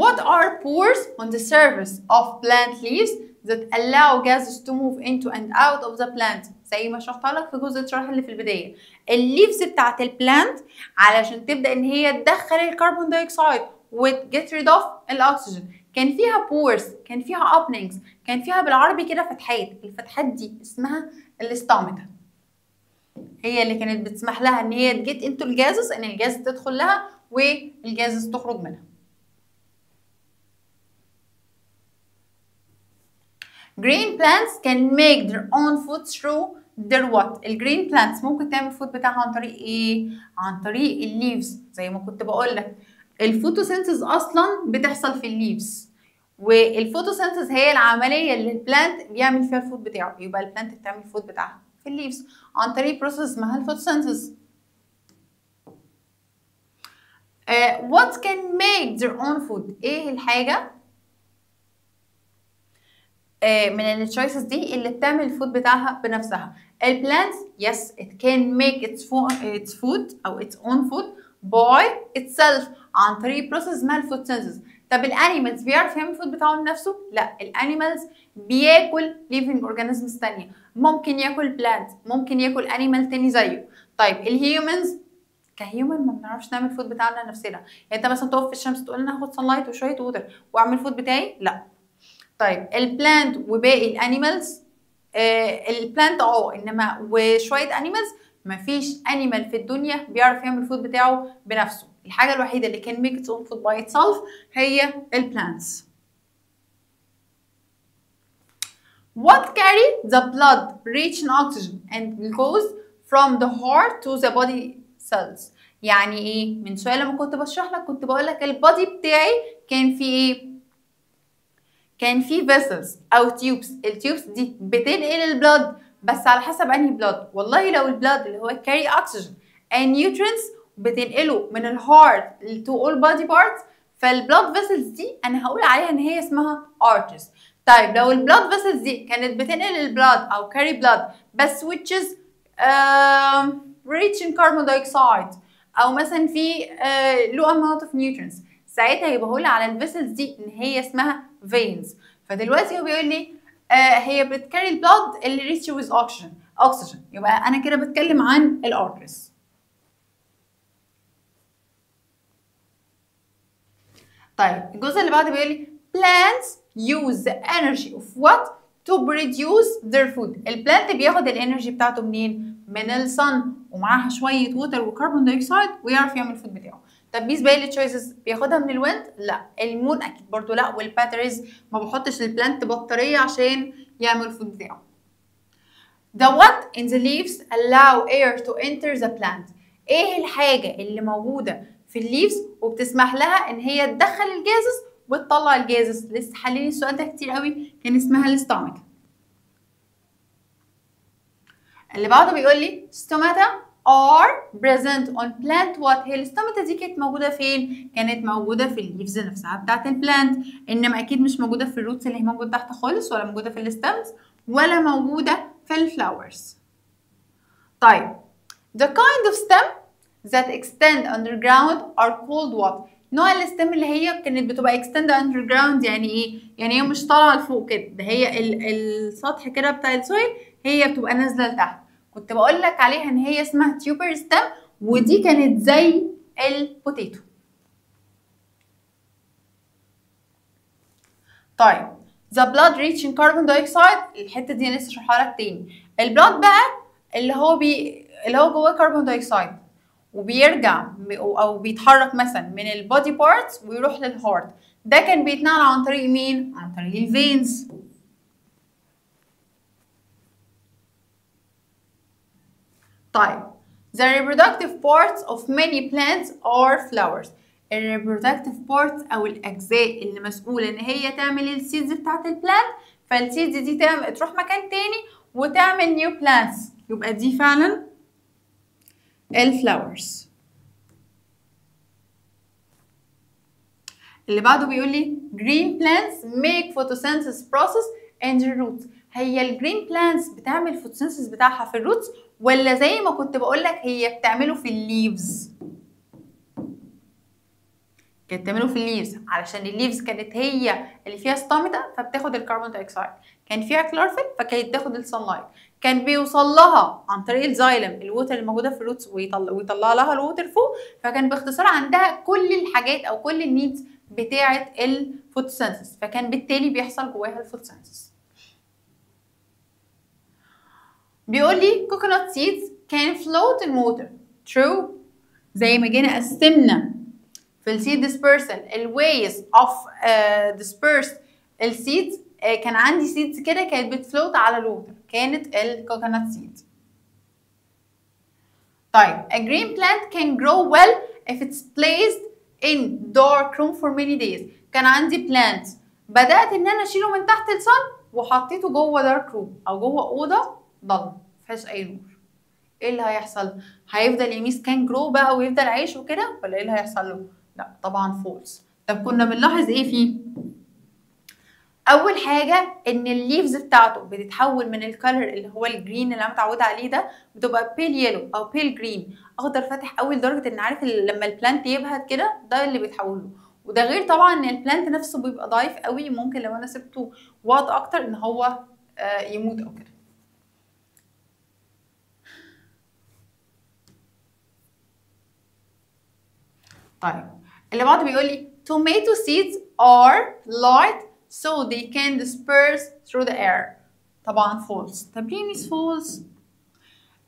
What are pores on the surface of plant leaves that allow gases to move into and out of the plant؟ زي ما شرحتها لك في جزء الشرح اللي في البداية. ال leaves بتاعت ال plant علشان تبدأ إن هي تدخل ال carbon dioxide وت get rid of الأكسجين، كان فيها pores، كان فيها openings، كان فيها بالعربي كده فتحات. الفتحات دي اسمها ال stomata، هي اللي كانت بتسمح لها إن هي ت get into ال gases، إن الجاز تدخل لها وال gases تخرج منها. Green plants can make their own food through their what؟ ال green plants ممكن تعمل food بتاعها عن طريق ايه؟ عن طريق ال leaves. زي ما كنت بقول لك ال photosynthesis اصلا بتحصل في ال leaves، وال photosynthesis هي العملية اللي ال plant بيعمل فيها ال food بتاعه. يبقى ال plant بتعمل ال food بتاعها في ال leaves عن طريق process اسمها ال photosynthesis. What can make their own food؟ ايه الحاجة من ال choices دي اللي بتعمل ال food بتاعها بنفسها؟ ال plants yes it can make its food او its own food by itself عن طريق process اسمها ال photosynthesis. طب ال animals بيعرف يعمل ال food بتاعه لنفسه؟ لا، ال animals بياكل living organisms ثانية، ممكن ياكل plant، ممكن ياكل animal تاني زيه. طيب ال humans ك human ما بنعرفش نعمل food بتاعنا لنفسنا، يعني انت مثلا تقف في الشمس تقول انا هاخد sunlight وشوية water واعمل food بتاعي؟ لا. طيب ال plant وباقي ال animals، ال plant انما وشوية animals، مفيش animal في الدنيا بيعرف يعمل food بتاعه بنفسه. الحاجة الوحيدة اللي can make its own food by itself هي ال plants. What carry the blood rich in oxygen and glucose from the heart to the body cells؟ يعني ايه؟ من شوية لما كنت بشرح لك كنت بقول لك ال body بتاعي كان فيه ايه؟ كان في vessels او tubes. ال tubes دي بتنقل ال blood، بس على حسب انهي blood. والله لو ال blood اللي هو carry oxygen and nutrients بتنقله من ال heart to all body parts، فال blood vessels دي انا هقول عليها ان هي اسمها arteries. طيب لو ال blood vessels دي كانت بتنقل ال blood او carry blood بس which is rich in carbon dioxide او مثلا في low amount of nutrients، ساعتها يبقى هقول على ال vessels دي ان هي اسمها veins. فدلوقتي هو بيقول لي هي بت carry ال blood اللي rich with oxygen، يبقى انا كده بتكلم عن ال arteries. طيب الجزء اللي بعده بيقول لي plants use the energy of what to produce their food. ال plant بياخد ال energy بتاعته منين؟ من ال sun ومعاها شوية water و carbon dioxide ويعرف يعمل ال food بتاعه. طب miss باقي ال choices بياخدها من ال wind؟ لا. ال moon اكيد برضو لا، وال batteries ما بحطش ال plant بطارية عشان يعمل ال food بتاعه. The what in the leaves allow air to enter the plant. ايه الحاجة اللي موجودة في ال leaves وبتسمح لها ان هي تدخل ال gases وتطلع ال gases؟ لسه حللي السؤال ده كتير قوي، كان اسمها ال stomata. اللي بعده بيقول لي stomata are present on plant what؟ هي ال stomata دي كانت موجودة فين؟ كانت موجودة في ال leaves نفسها بتاعت ال plant، انما اكيد مش موجودة في ال roots اللي هي موجودة تحت خالص، ولا موجودة في ال stems، ولا موجودة في ال flowers. طيب the kind of stem that extend underground are called what؟ نوع ال stem اللي هي كانت بتبقى extend underground يعني ايه؟ يعني هي مش طالعة لفوق كده، ده هي السطح كده بتاع ال soil هي بتبقى نازلة لتحت. كنت بقول لك عليها ان هي اسمها tuber stem، ودي كانت زي ال potato. طيب the blood rich in carbon dioxide، الحتة دي انا لسه شرحها لك تاني. ال blood بقى اللي هو اللي هو جواه carbon dioxide وبيرجع او بيتحرك مثلا من ال body parts ويروح لل heart، ده كان بيتنقل عن طريق مين؟ عن طريق ال veins. طيب the reproductive parts of many plants are flowers. ال reproductive parts او الاجزاء اللي مسؤولة ان هي تعمل ال seeds بتاعت ال plant، فال seeds دي تعمل تروح مكان تاني وتعمل new plants، يبقى دي فعلا ال flowers. اللي بعده بيقول لي green plants make photosynthesis process in the roots. هي ال green plants بتعمل photosynthesis بتاعها في ال roots، ولا زي ما كنت بقول لك هي بتعمله في ال leaves؟ كانت بتعمله في ال leaves علشان ال leaves كانت هي اللي فيها stomata فبتاخد ال carbon dioxide، كان فيها كلورفيل فكانت تاخد ال sunlight، كان بيوصل لها عن طريق ال xylem ال water اللي موجودة في ال roots ويطلع لها ال water فوق، فكان باختصار عندها كل الحاجات او كل ال needs بتاعه ال photosynthesis، فكان بالتالي بيحصل جواها ال photosynthesis. بيقول لي coconut seeds can float in water. True. زي ما جينا قسمنا في ال seed dispersal ال ways of disperse ال seeds، كان عندي seeds كده كانت بت float على ال water، كانت ال coconut seed. طيب a green plant can grow well if it's placed in dark room for many days. كان عندي plant بدأت ان انا اشيله من تحت ال sun وحطيته جوه dark room او جوه اوضة ضلمة مفيهاش اي نور، ايه اللي هيحصل؟ هيفضل يميس can grow بقى ويفضل عايش وكده، ولا ايه اللي هيحصل له؟ لا طبعا false. طب كنا بنلاحظ ايه فيه؟ اول حاجة ان ال leaves بتاعته بتتحول من ال color اللي هو ال green اللي انا متعوده عليه ده، بتبقى pale yellow او pale green، اخضر فاتح قوي، لدرجة ان عارف لما ال plant يبهت كده ده اللي بيتحول له. وده غير طبعا ان ال plant نفسه بيبقى ضعيف قوي، ممكن لو انا سبته وقت اكتر ان هو يموت او كده. طيب اللي بعده بيقول لي tomato seeds are light so they can disperse through the air. طبعا false. طب ليه مش false؟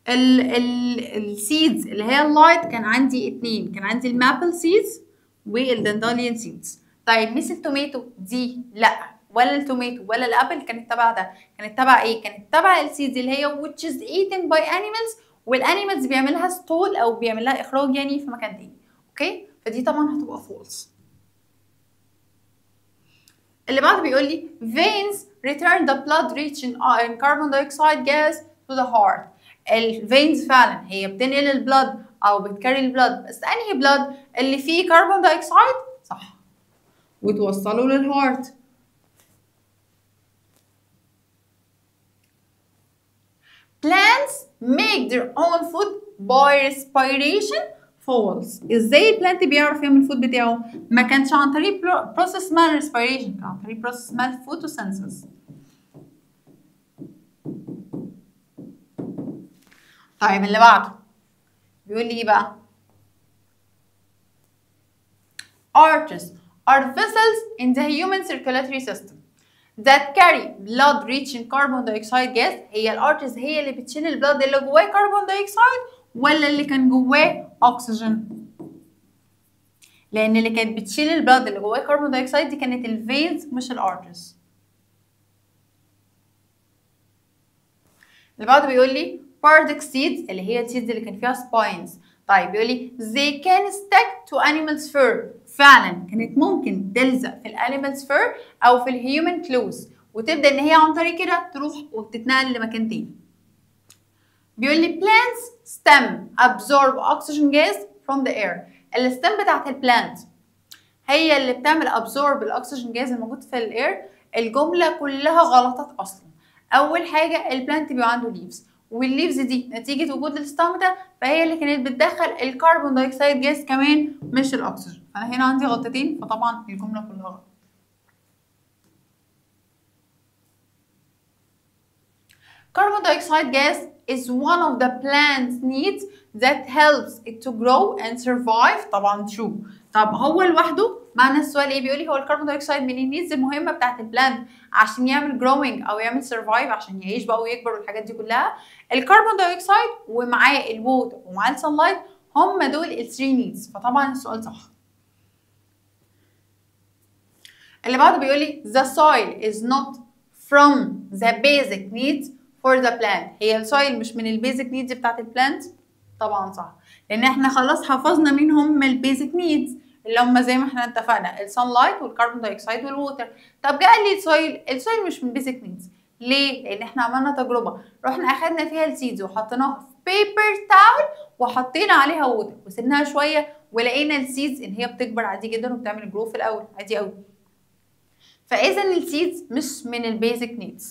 ال seeds اللي هي ال light كان عندي اتنين، كان عندي ال maple seeds وال dandelion seeds. طيب مش ال tomato دي لا، ولا ال tomato ولا ال apple كانت تبع ده، كانت تبع ايه؟ كانت تبع ال seeds اللي هي which is eaten by animals، وال animals بيعملها stool او بيعملها اخراج يعني في مكان تاني. okay، فدي طبعا هتبقى false. اللي بعده بيقول لي veins return the blood rich in carbon dioxide gas to the heart. ال veins فعلا هي بتنقل ال blood او بت carry ال blood، بس انهي blood اللي فيه carbon dioxide؟ صح، وتوصله لل heart. Plants make their own food by respiration. False. ازاي ال plant بيعرف يعمل ال food بتاعه؟ ما كانش عن طريق process اسمها respiration، كان عن طريق process اسمها photosynthesis. طيب اللي بعده بيقول لي ايه بقى؟ Arteries are vessels in the human circulatory system that carry blood rich in carbon dioxide gas. هي ال arteries هي اللي بتشيل ال blood اللي جواه carbon dioxide ولا اللي كان جواه اكسجين؟ لان اللي كانت بتشيل ال blood اللي جواه carbon dioxide دي كانت ال veins مش ال arteries. اللي بعده بيقول لي burdock seeds اللي هي ال seeds اللي كان فيها spines طيب بيقول لي they can stick to animals fur، فعلا كانت ممكن تلزق في ال animals fur او في ال human clothes، وتبدا ان هي عن طريق كده تروح وتتنقل لمكان تاني. بيقول لي plants stem absorb oxygen gas from the air. ال stem بتاعت ال plant هي اللي بتعمل absorb ال oxygen gas الموجود في ال air. الجملة كلها غلطات اصلا. اول حاجة ال plant بيبقى عنده leaves، وال leaves دي نتيجة وجود ال stomata فهي اللي كانت بتدخل ال carbon dioxide gas كمان مش الاكسجين، فانا هنا عندي غلطتين، فطبعا الجملة كلها غلط. Carbon dioxide gas is one of the plant's needs that helps it to grow and survive. طبعا true. طب هو لوحده معنى السؤال ايه؟ بيقول لي هو ال carbon dioxide من ال needs المهمة بتاعت ال plant عشان يعمل growing او يعمل survive، عشان يعيش بقى ويكبر والحاجات دي كلها. ال carbon dioxide ومعاه ال water ومعاه ال sunlight هم دول ال three needs، فطبعا السؤال صح. اللي بعده بيقول لي the soil is not from the basic needs for the plant. هي ال soil مش من ال basic needs بتاعت ال plant؟ طبعا صح، لان احنا خلاص حفظنا مين هم ال basic needs اللي هم زي ما احنا اتفقنا ال sunlight وال carbon dioxide وال water. طب جه قال لي ال soil، ال soil مش من basic needs. ليه؟ لان احنا عملنا تجربه رحنا اخدنا فيها ال seeds وحطيناها في paper towel وحطينا عليها water وسيبناها شوية، ولقينا ال seeds ان هي بتكبر عادي جدا وبتعمل grow في الاول عادي قوي. فاذا ال seeds مش من ال basic needs.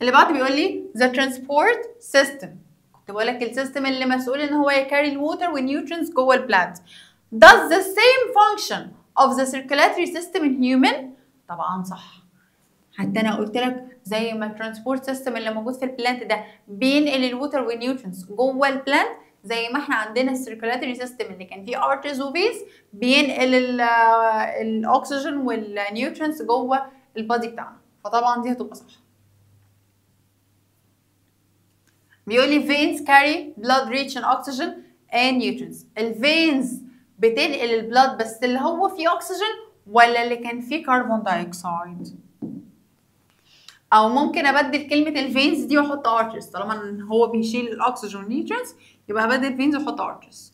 اللي بعده بيقول لي the transport system. كنت بقول لك ال system اللي مسؤول ان هو ي carry ال water وال nutrients جوه ال plant does the same function of the circulatory system in human. طبعا صح، حتى انا قلت لك زي ما ال transport system اللي موجود في ال plant ده بينقل ال water وال nutrients جوه ال plant، زي ما احنا عندنا ال circulatory system اللي كان فيه arteries و veins بينقل الاكسجين وال nutrients جوه ال body بتاعنا، فطبعا دي هتبقى صح. بيقول لي veins carry blood rich in oxygen and nutrients. ال veins بتنقل ال blood بس اللي هو فيه اكسجين ولا اللي كان فيه carbon dioxide؟ او ممكن ابدل كلمة ال veins دي واحط arteries، طالما ان هو بيشيل الاكسجين وال nutrients يبقى هبدل veins واحط arteries.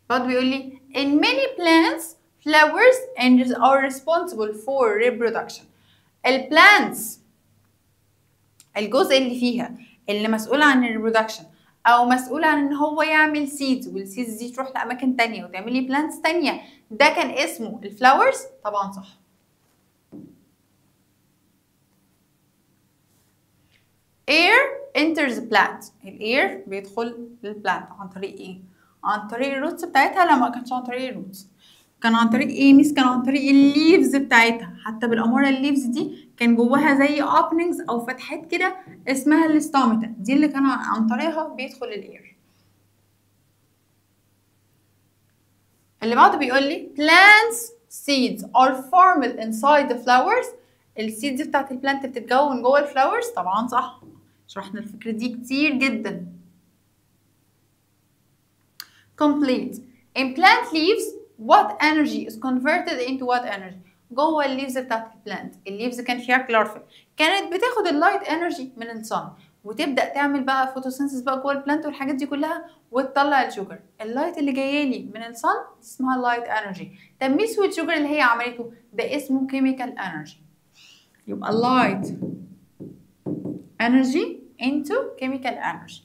بعد بيقول لي in many plants flowers and are responsible for reproduction. ال plants الجزء اللي فيها اللي مسؤول عن ال reproduction او مسؤول عن ان هو يعمل seeds وال seeds دي تروح لاماكن تانية وتعمل لي plants تانية، ده كان اسمه ال flowers. طبعا صح. air enters plant. ال air بيدخل لل plant عن طريق ايه؟ عن طريق ال roots بتاعتها؟ لا ما كانش عن طريق ال roots، كان عن طريق ايه ميس؟ كان عن طريق ال leaves بتاعتها. حتى بالاماره ال leaves دي كان جواها زي openings او فتحات كده اسمها ال stomata، دي اللي كان عن طريقها بيدخل ال air. اللي بعده بيقول لي plants seeds are formed inside the flowers. ال seeds بتاعت ال plant بتتكون جوه ال flowers. طبعا صح، شرحنا الفكرة دي كتير جدا. complete in plant leaves what energy is converted into what energy. جوه ال leaves بتاعت ال plant، ال leaves كان فيها كلورفيل، كانت بتاخد ال light energy من ال sun وتبدا تعمل بقى photosynthesis بقى جوه ال plant والحاجات دي كلها وتطلع ال sugar. ال light اللي جاية لي من ال sun اسمها light energy. طب ميس وال sugar اللي هي عملته ده اسمه chemical energy. يبقى light energy into chemical energy.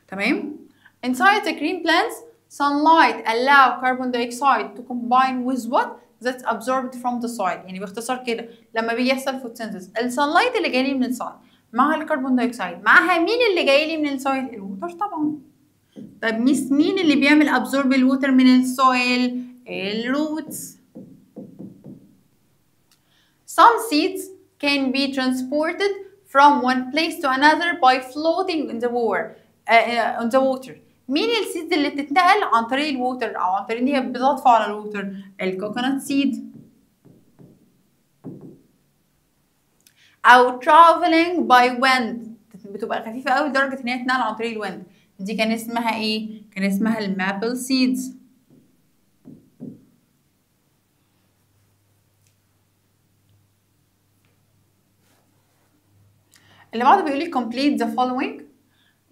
تمام. Inside the green plants, sunlight allow carbon dioxide to combine with what that's absorbed from the soil. يعني باختصار كده لما بيجي يحصل photosynthesis ال sunlight اللي جاي لي من ال sun مع ال carbon dioxide معاها مين اللي جاي لي من ال soil؟ ال water طبعا. طب ميس مين اللي بيعمل absorb ال water من ال soil؟ ال roots. Some seeds can be transported from one place to another by floating in the water. On the water. مين ال seeds اللي بتتنقل عن طريق ال water او عن طريق ان هي بتطفو على ال water؟ ال coconut seed. او traveling by wind، بتبقى خفيفة قوي لدرجة ان هي تتنقل عن طريق ال wind. دي كان اسمها ايه؟ كان اسمها ال maple seeds. اللي بعده بيقول لي complete the following،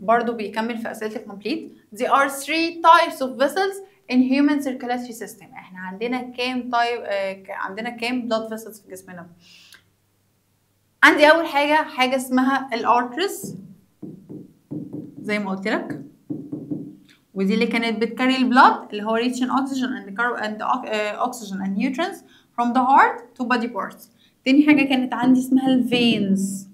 برضو بيكمل في اسئلة ال complete. There are three types of vessels in human circulatory system. احنا عندنا كام type، عندنا كام blood vessels في جسمنا؟ عندي اول حاجة اسمها ال arteries زي ما قلت لك، ودي اللي كانت بت carry ال blood اللي هو rich in oxygen and oxygen and nutrients from the heart to body parts. تاني حاجة كانت عندي اسمها ال veins،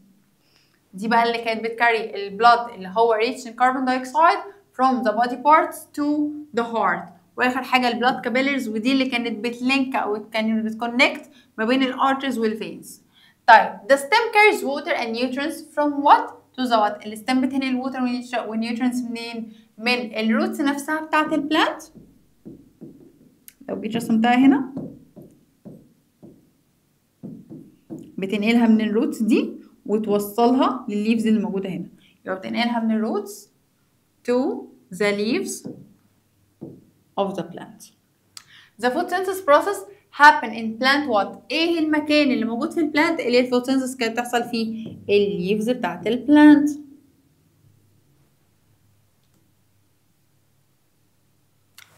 دي بقى اللي كانت بت carry ال blood اللي هو rich in carbon dioxide from the body parts to the heart. واخر حاجة ال blood capillaries، ودي اللي كانت بت link او كانت بت connect ما بين ال arteries وال veins. طيب the stem carries water and nutrients from what to the what؟ ال stem بتنقل ال water وال nutrients منين؟ من ال roots نفسها بتاعت ال plant. لو جيت رسمتها هنا بتنقلها من ال roots دي وتوصلها للل leaves اللي موجودة هنا، يبقى بتنقلها من ال roots to the leaves of the plant. The photosynthesis process happen in plant what؟ ايه المكان اللي موجود في ال plant اللي ال photosynthesis كانت بتحصل فيه؟ ال leaves بتاعت ال plant.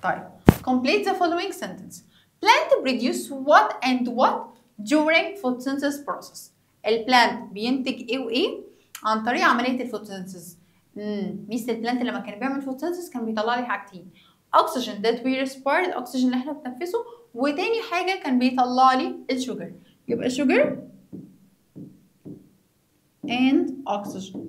طيب complete the following sentence. Plant produce what and what during photosynthesis process. ال plant بينتج ايه وايه عن طريق عملية ال photosynthesis. ميزة ال plant لما كان بيعمل photosynthesis كان بيطلع لي حاجتين، oxygen that we respire، الاكسجين اللي احنا بنتنفسه، وتاني حاجة كان بيطلع لي ال sugar، يبقى sugar and oxygen.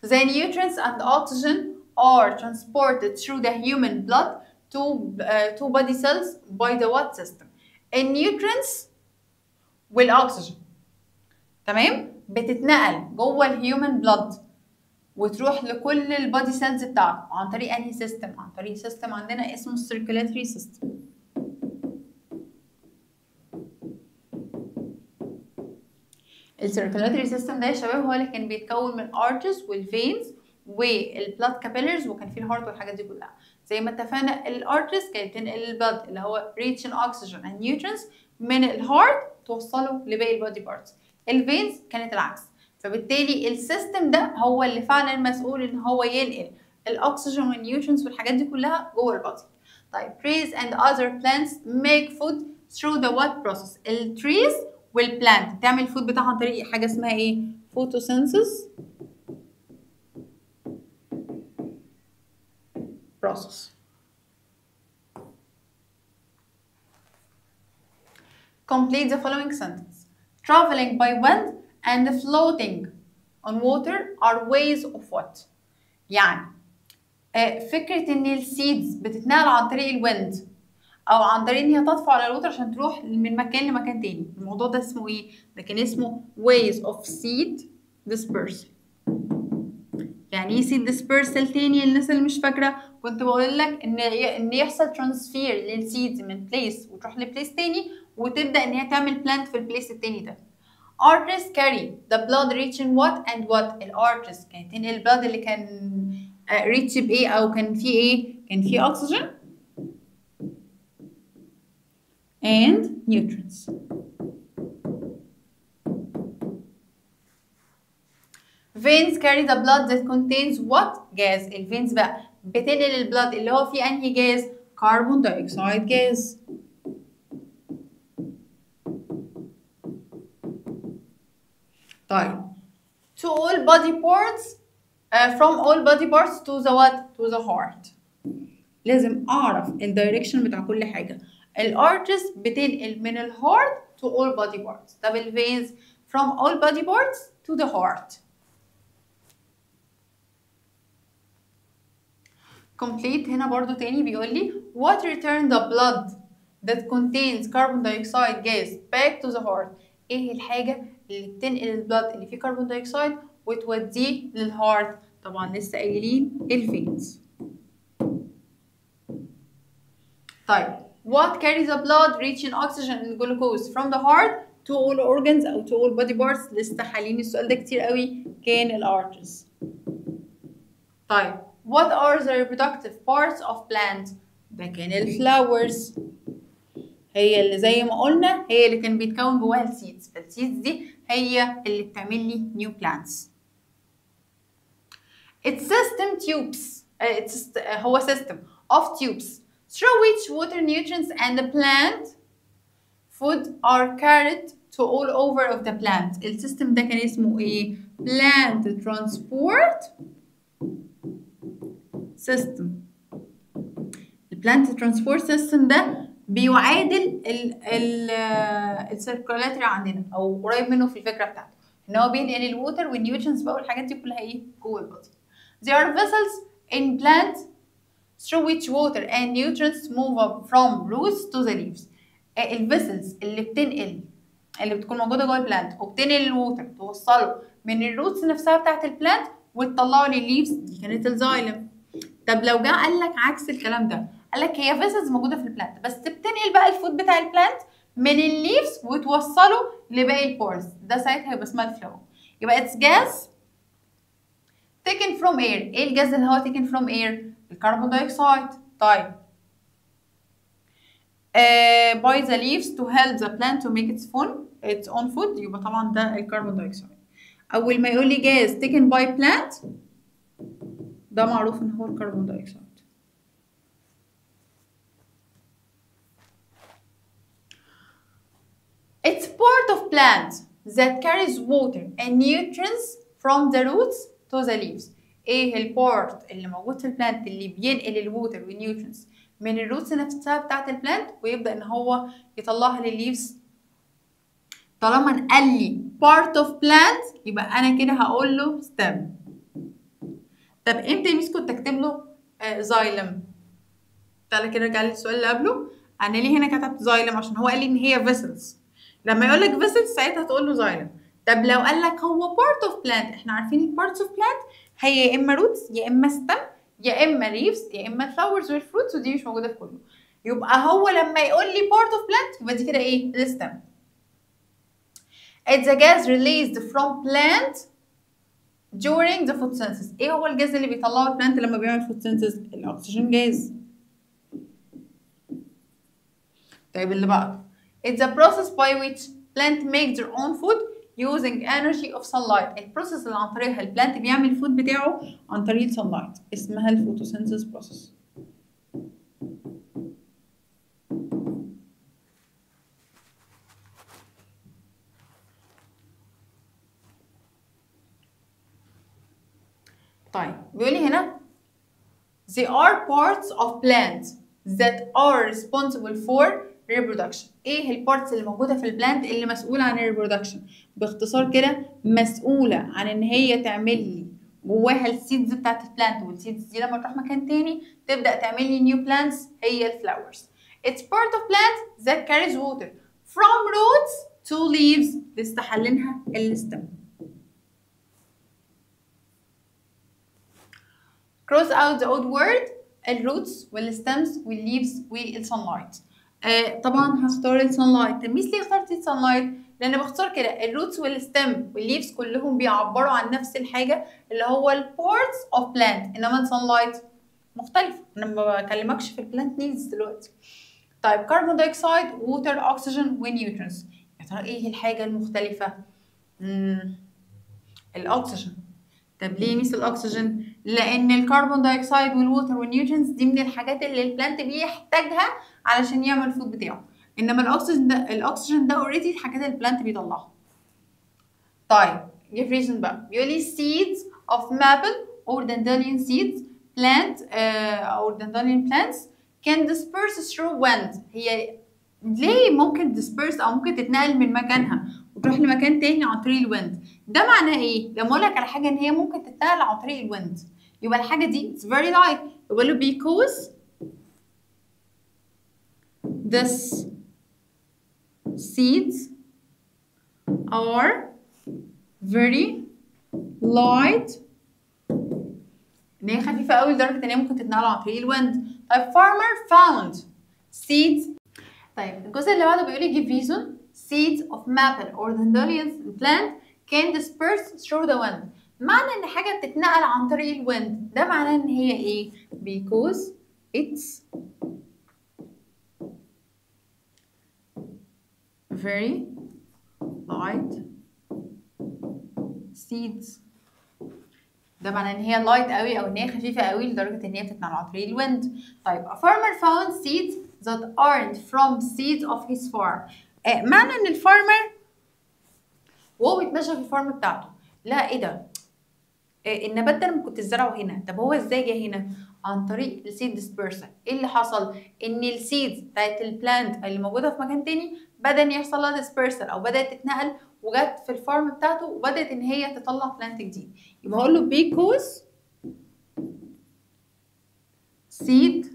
The nutrients and oxygen are transported through the human blood to body cells by the what system؟ ال nutrients والاكسجين، تمام، بتتنقل جوه ال human blood وتروح لكل ال body cells بتاعته عن طريق انهي system؟ عن طريق system عندنا اسمه ال circulatory system. ال circulatory system ده يا شباب هو اللي كان بيتكون من arteries وال veins وال blood capillaries، وكان فيه ال heart والحاجات دي كلها. زي ما اتفقنا ال arteries كانت بتنقل ال blood اللي هو rich in oxygen and nutrients من ال heart توصله لباقي ال body parts. ال veins كانت العكس، فبالتالي ال system ده هو اللي فعلا مسؤول ان هو ينقل الاكسجين وال nutrients والحاجات دي كلها جوه ال body. طيب trees and other plants make food through the what process؟ ال trees وال plant بتعمل ال food بتاعها عن طريق حاجة اسمها ايه؟ photosynthesis process. Complete the following sentence. Traveling by wind and floating on water are ways of what؟ يعني فكرة ان ال seeds بتتنقل عن طريق ال wind او عن طريق ان هي تطفو على ال water عشان تروح من مكان لمكان تاني، الموضوع ده اسمه ايه؟ ده كان اسمه ways of seed dispersal. يعني ايه seed dispersal؟ تاني للناس اللي مش فاكرة، كنت بقول لك ان يحصل transfer لل seeds من place وتروح ل place تاني وتبدأ ان هي تعمل plant في ال place التاني ده. Arteries carry the blood rich in what and what؟ ال arteries كانت تنقل ال blood اللي كان rich بايه او كان فيه ايه؟ كان فيه oxygen and nutrients. Veins carry the blood that contains what gas؟ ال veins بقى بتنقل ال blood اللي هو فيه انهي gas؟ carbon dioxide gas. طيب to all body parts from all body parts to the what؟ to the heart. لازم اعرف ال direction بتاع كل حاجة. ال arteries بتنقل من ال heart to all body parts. طب ال veins from all body parts to the heart. Complete هنا برضو تاني بيقول لي what return the blood that contains carbon dioxide gas back to the heart؟ ايه الحاجة اللي بتنقل ال blood اللي فيه carbon dioxide وتوديه لل heart؟ طبعا لسه قايلين ال veins. طيب what carries the blood rich in oxygen and glucose from the heart to all organs أو to all body parts؟ لسه حالين السؤال ده كتير قوي، كان ال arteries. طيب what are the reproductive parts of plant؟ ده كان ال flowers، هي اللي زي ما قلنا هي اللي كان بيتكون جواها ال seeds، فال seeds دي هي اللي بتعمل لي new plants. It's system tubes. It's هو system of tubes through which water, nutrients and the plant food are carried to all over of the plant. ال system ده كان اسمه ايه؟ plant transport system. ال plant transport system ده بيعادل ال circulatory عندنا او قريب منه في الفكرة بتاعته، ان هو بينقل ال water وال nutrients بقى والحاجات دي كلها ايه جوه ال body. There are vessels in plant through which water and nutrients move up from roots to the leaves. ال vessels اللي بتنقل، اللي بتكون موجودة جوه ال plant وبتنقل ال water توصله من ال roots نفسها بتاعت ال plant وتطلعه للل leaves، دي كانت ال xylem. طب لو جه قال لك عكس الكلام ده، قال لك هي vessels موجودة في ال plant بس بتنقل بقى ال food بتاع ال plant من ال leaves وتوصله لباقي ال parts، ده ساعتها هيبقى اسمها ال phloem. يبقى it's gas taken from air. ايه الجاز اللي هو taken from air؟ ال carbon dioxide. طيب by the leaves to help the plant to make its own food، يبقى طبعا ده ال carbon dioxide. اول ما يقول لي gas taken by plant ده معروف ان هو ال carbon dioxide. It's part of plant that carries water and nutrients from the roots to the leaves. ايه ال part اللي موجود في ال plant اللي بينقل ال water وال nutrients من ال roots نفسها بتاعت ال plant ويبدأ ان هو يطلعها للل leaves؟ طالما قال لي part of plant يبقى انا كده هقول له stem. طب امتى يا miss كنت اكتب له xylem؟ تعالى كده ارجع للسؤال اللي قبله. انا ليه هنا كتبت xylem؟ عشان هو قال لي ان هي vessels. لما يقول لك vessels ساعتها تقول له xylem. طب لو قال لك هو part of plant، احنا عارفين ال parts of plant هي يا اما roots يا اما stem يا اما leaves يا اما flowers وال fruits، ودي مش موجودة في كله. يبقى هو لما يقول لي part of plant يبقى دي كده ايه؟ ال stem. It's a gas released from plant during the photosynthesis. ايه هو الجاز اللي بيطلعه ال plant لما بيعمل photosynthesis؟ ال oxygen gas. طيب اللي بعده It's a process by which plant make their own food using energy of sunlight. ال process اللي عن طريقها ال plant بيعمل ال food بتاعه عن طريق sunlight اسمها ال photosynthesis process. طيب بيقول لي هنا They are parts of plants that are responsible for reproduction. ايه ال parts اللي موجودة في ال plant اللي مسؤولة عن ال reproduction؟ باختصار كده مسؤولة عن ان هي تعمل لي جواها ال seeds بتاعت ال plant، وال seeds دي لما تروح مكان تاني تبدا تعمل لي new plants هي ال flowers. It's part of plant that carries water from roots to leaves. لسه حلينها ال stem. Cross out the odd word ال roots وال stems وال leaves وال sunlight. طبعا هختار ال sunlight. طب miss ليه اخترتي ال sunlight؟ لان باختصار كده ال roots وال stem وال leaves كلهم بيعبروا عن نفس الحاجة اللي هو ال parts of plant، انما ال sunlight مختلف. انا ما بكلمكش في ال plant needs دلوقتي. طيب carbon dioxide، water، oxygen و nutrients. يا ترى ايه الحاجة المختلفة؟ الاكسجين. طب ليه miss الاكسجين؟ لان ال carbon dioxide وال water وال nutrients دي من الحاجات اللي ال plant بيحتاجها علشان يعمل ال food بتاعه، انما الاكسجين ده already الحاجات اللي ال plant بيطلعها. طيب give reason بقى. بيقول لي seeds of maple or dandelion seeds plant or dandelion plants can disperse through wind. هي ليه ممكن disperse او ممكن تتنقل من مكانها وتروح لمكان تاني عن طريق ال wind؟ ده معناه ايه؟ لما اقول لك على حاجة ان هي ممكن تتنقل عن طريق ال wind يبقى الحاجة دي it's very light. يبقى له because this seeds are very light، ان هي خفيفة قوي لدرجة ان هي ممكن تتنقل عن طريق ال wind. طيب farmer found seeds. طيب الجزء اللي بعده بيقول لي give reason seeds of maple or dandelion plant can disperse through the wind. معنى ان حاجة بتتنقل عن طريق ال wind ده معناه ان هي ايه؟ because it's very light seeds. ده معناه ان هي light قوي او ان هي خفيفة قوي لدرجة ان هي بتتنقل عن طريق ال wind. طيب a farmer found seeds that aren't from seeds of his farm. معنى ان ال farmer وهو بيتمشى في ال farm بتاعته، لا ايه ده؟ النبات ده انا ما كنت زرعه هنا، طب هو ازاي جه هنا؟ عن طريق ال seed dispersal. ايه اللي حصل؟ ان ال seeds بتاعت ال plant اللي موجودة في مكان تاني بدا ان يحصل لها dispersal او بدات تتنقل وجت في ال farm بتاعته وبدات ان هي تطلع plant جديد. يبقى هقول له because seed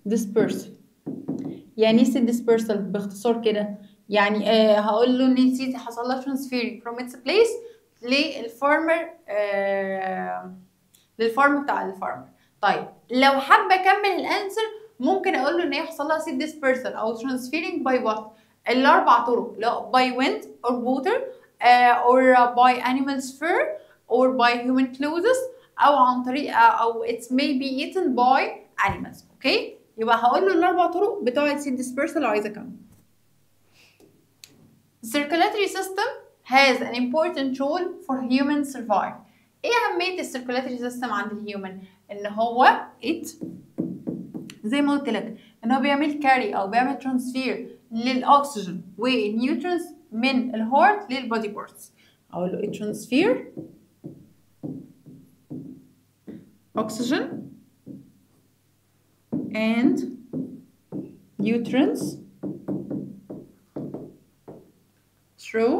dispersal. يعني ايه seed dispersal باختصار كده؟ يعني هقول له ان ال seed حصل لها transfer from its place لل farmer، لل farm بتاع ال farmer. طيب لو حابة اكمل ال answer ممكن اقول له ان هي حصل لها seed dispersal او transferring by what؟ الاربع طرق، لا by wind or water or by animals fur or by human clothes او عن طريق او it may be eaten by animals. okay، يبقى هقول له الاربع طرق بتوع ال seed dispersal لو عايزه اكمل. Circulatory system has an important role for human survive. ايه اهمية ال circulatory system عند ال human؟ ان هو it زي ما قلت لك ان هو بيعمل carry او بيعمل transfer للاكسجين وال nutrients من ال heart لل body parts. اقول له transfer oxygen and nutrients through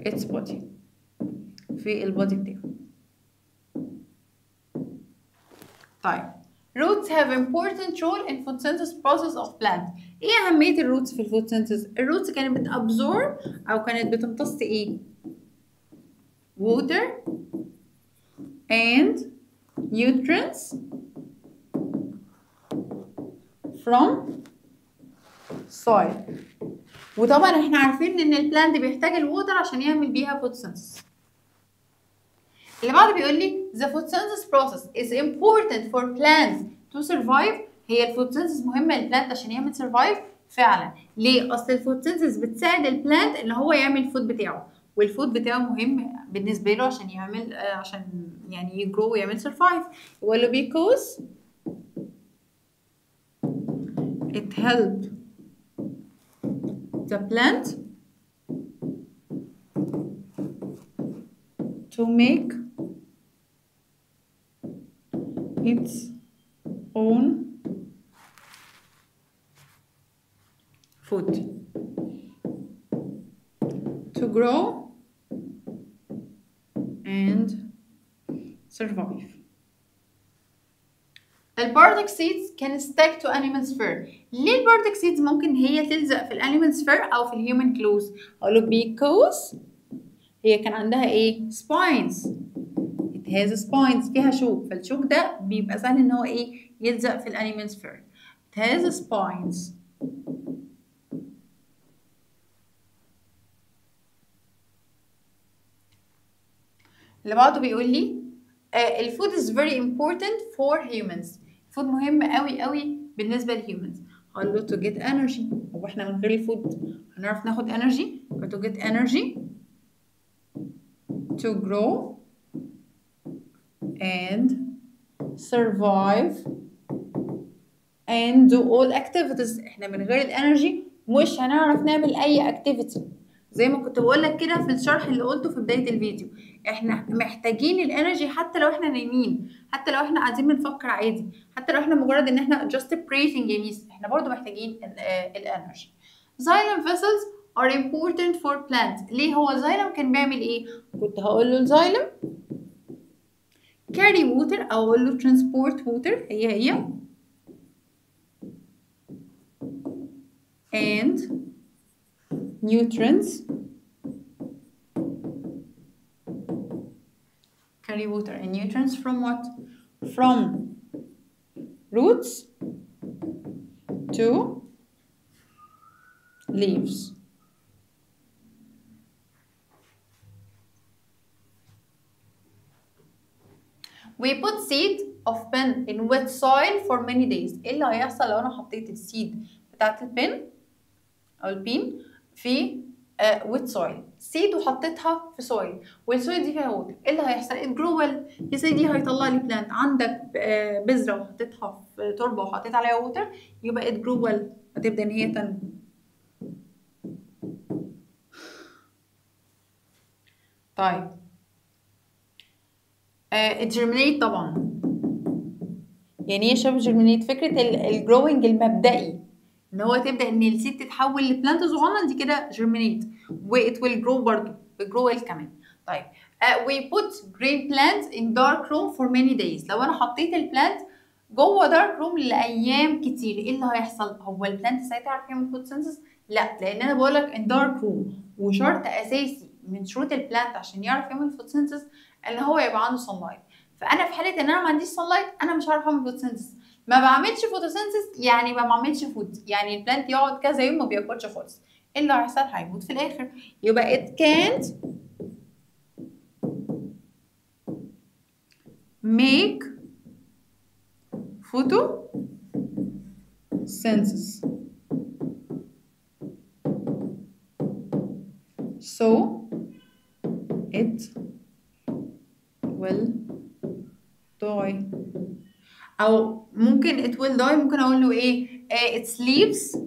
its body، في ال body بتاعه. طيب roots have important role in photosynthesis process of plant. ايه اهمية ال roots في ال photosynthesis؟ ال roots كانت بت absorb او كانت بتمتص ايه؟ water and nutrients from soil. وطبعا احنا عارفين ان ال plant بيحتاج ال water عشان يعمل بيها photosynthesis. اللي بعده بيقول لي the photosynthesis process is important for plants to survive. هي ال photosynthesis مهمة لل plant عشان يعمل survive فعلا. ليه؟ اصل ال photosynthesis بتساعد ال plant ان هو يعمل ال food بتاعه، وال food بتاعه مهم بالنسبة له عشان يعمل عشان يعني ي grow ويعمل survive. يقول له because it help the plant to make its own food, to grow and survive. ال burdock seeds can stick to animals fur. ليه ال burdock seeds ممكن هي تلزق في ال animals fur او في ال human clothes؟ اقول له because هي كان عندها ايه؟ spines. It has spines، فيها شوك، فالشوك ده بيبقى سهل ان هو ايه؟ يلزق في ال animals fur. It has spines. اللي بعده بيقول لي ال food is very important for humans. ال food مهم قوي قوي بالنسبة لل humans. هقول له to get energy. هو احنا من غير ال food هنعرف ناخد energy؟ to get energy to grow and survive and do all activities. احنا من غير ال energy مش هنعرف نعمل اي activity. زي ما كنت بقول لك كده في الشرح اللي قلته في بداية الفيديو، احنا محتاجين ال energy حتى لو احنا نايمين، حتى لو احنا قاعدين بنفكر عادي، حتى لو احنا مجرد ان احنا just breathing يا ميس، احنا برضو محتاجين ال energy. Xylem vessels are important for plants. ليه هو xylem كان بيعمل ايه؟ كنت هقول له xylem carry water او اقول له transport water، هي هي and nutrients, carry water and nutrients from what? From roots to leaves. We put seed of pin in wet soil for many days. ايه اللي هيحصل لو انا حطيت ال seed بتاعت ال pin او ال bean في wet soil، seed وحطيتها في soil وال soil دي فيها water، ايه اللي هيحصل؟ it grow well يا سيدي، هيطلع لي plant. عندك بذرة وحطيتها في تربه وحطيت عليها water، يبقى it grow well، هتبدا ان هي تنمو. طيب germinate طبعا. يعني ايه يا شباب germinate؟ فكرة ال growing المبدئي ان هو تبدا ان ال seed تتحول ل plant صغنن، دي كده germinate، و it will grow برضه، grow well كمان. طيب we put green plants in dark room for many days. لو انا حطيت ال plant جوه dark room لايام كتير، ايه اللي هيحصل؟ هو ال plant ساعتها يعرف يعمل photosynthesis؟ لا، لان انا بقول لك in dark room، وشرط اساسي من شروط ال plant عشان يعرف يعمل photosynthesis ان هو يبقى عنده sunlight. فانا في حاله ان انا ما عنديش sunlight انا مش هعرف اعمل photosynthesis. ما بعملش photosynthesis يعني ما بعملش food، يعني ال plant يقعد كذا يوم ما بياكلش خالص، ايه اللي هيحصل؟ هيموت في الاخر. يبقى it can't make photosynthesis so it will die. او ممكن it will die، ممكن اقول له ايه؟ Its leaves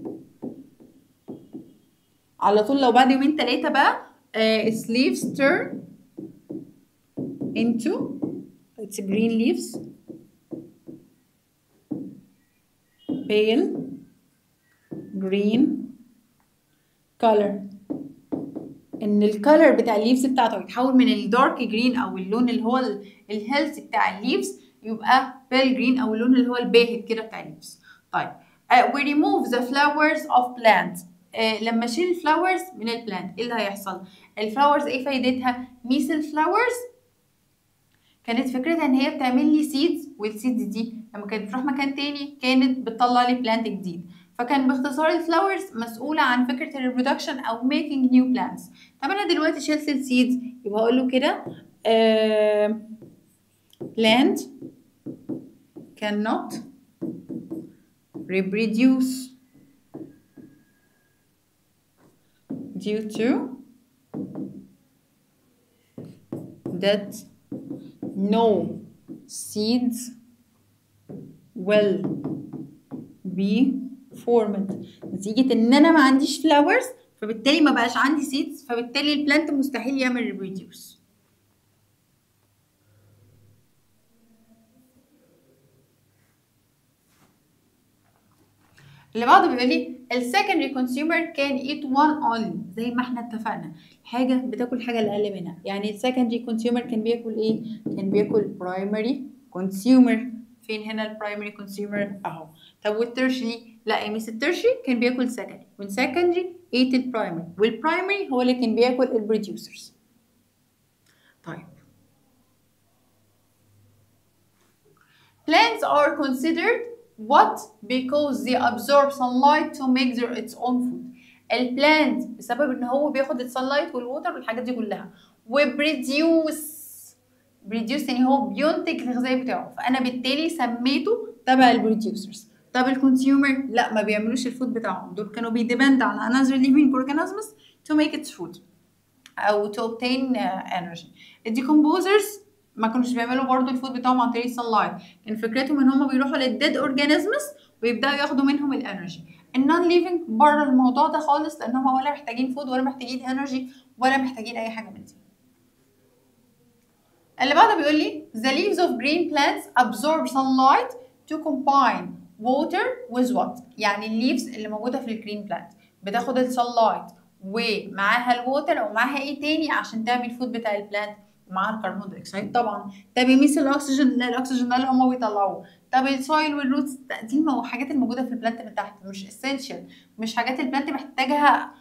على طول. لو بعد يومين ثلاثة بقى its leaves turn into its green leaves pale green color. ان ال color بتاع ال leaves بتاعته يتحول من ال dark green او اللون اللي هو ال healthy بتاع ال leaves يبقى pale green او اللون اللي هو الباهت كده بتاع ال leaves. طيب we remove the flowers of plant. لما اشيل ال flowers من ال plant ايه اللي هيحصل؟ ال flowers ايه فايدتها؟ ميس ال flowers كانت فكرتها ان هي بتعمل لي seeds، وال seeds دي لما كانت بتروح مكان تاني كانت بتطلع لي plant جديد. فكان باختصار ال flowers مسؤولة عن فكرة ال reproduction او making new plants. طب انا دلوقتي شلت ال seeds، يبقى هقول له كده plant cannot reproduce due to that no seeds will be formed. نتيجة ان انا ما عنديش flowers فبالتالي ما بقاش عندي seeds، فبالتالي ال plant مستحيل يعمل reproduce. اللي بعده بيقول لي ال secondary consumer can eat one only. زي ما احنا اتفقنا حاجة بتاكل حاجة اللي اقل منها، يعني ال secondary consumer كان بياكل ايه؟ كان بياكل primary consumer. فين هنا ال primary consumer؟ اهو. طب وال tertiary؟ لا يا ميس ال tertiary كان بياكل secondary، وال secondary ate ال primary، وال primary هو اللي كان بياكل ال producers. طيب plants are considered what because they absorb sunlight to make their its own food. ال plant بسبب ان هو بياخد ال sunlight وال water والحاجات دي كلها و produce يعني هو بينتج الغذاء بتاعه، فانا بالتالي سميته تبع ال producers. طب ال consumer؟ لا، ما بيعملوش ال food بتاعهم، دول كانوا بي depend على another living organisms to make its food او to obtain energy. ال decomposers ما كانوش بيعملوا برضو ال food بتاعهم عن طريق ال sunlight، كان فكرتهم ان هم بيروحوا لل dead organisms ويبداوا ياخدوا منهم ال energy. ال non living بره الموضوع ده خالص، لان هم ولا محتاجين food ولا محتاجين energy ولا محتاجين اي حاجة من دي. اللي بعده بيقول لي the leaves of green plants absorb sunlight to combine water with what. يعني ال leaves اللي موجودة في ال green plant بتاخد ال sunlight ومعاها ال water او معاها ايه تاني عشان تعمل food بتاع ال plant؟ مع ال carbon dioxide طبعا. طب يميس الاكسجين؟ لا، الاكسجين ده اللي هما بيطلعوه. طب ال soil وال roots دي الحاجات الموجودة في ال plant من تحت، مش essential، مش حاجات ال plant محتاجها